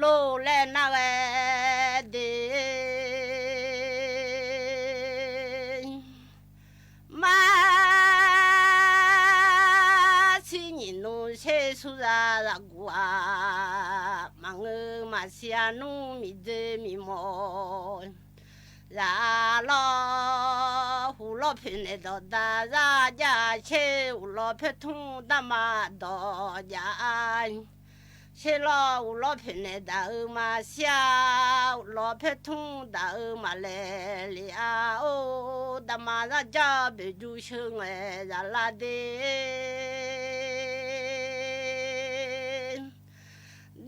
lor laer nar ghae de. Maqsiq nyiq nmr sher sur za zaqguq-aq, maqngeur maqsiq arnmr miqdzer miqmawf zaq lawr. Huqlawr poeqnaeq dawqda zar jav-a sher, huqlawr poertmr darma dawq jav-a sher lawr. Huqlawr poeqnaeq daq-eu maqsiq-a, huqlawr poertmr daq-eu maqlaeq lef-a. Or, darma zar jar boeqjuv sheu ngaeq zaqlar de.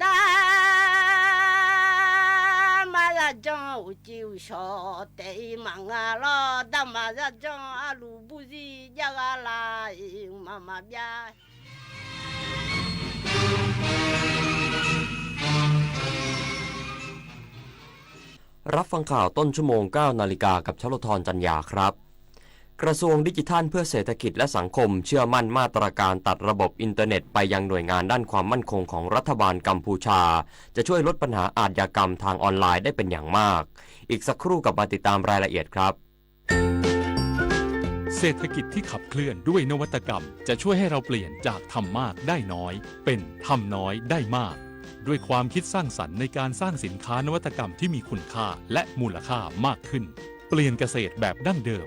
Darma zar janr uqcif uqshawq taef-ir maqnga lawr. Darma zar janr arluf burzir jar gha la-iq mqmaq maqbyav. รับฟังข่าวต้นชั่วโมง เก้านาฬิกา กับชลธร จันยาครับ กระทรวงดิจิทัลเพื่อเศรษฐกิจและสังคมเชื่อมั่นมาตรการตัดระบบอินเทอร์เน็ตไปยังหน่วยงานด้านความมั่นคงของรัฐบาลกัมพูชา จะช่วยลดปัญหาอาชญากรรมทางออนไลน์ได้เป็นอย่างมาก อีกสักครู่กลับมาติดตามรายละเอียดครับ เศรษฐกิจที่ขับเคลื่อนด้วยนวัตกรรม จะช่วยให้เราเปลี่ยนจากทำมากได้น้อย เป็นทำน้อยได้มาก ด้วยความคิดสร้างสรรค์ในการสร้างสินค้านวัตกรรมที่มีคุณค่าและมูลค่ามากขึ้น เปลี่ยนเกษตรแบบดั้งเดิม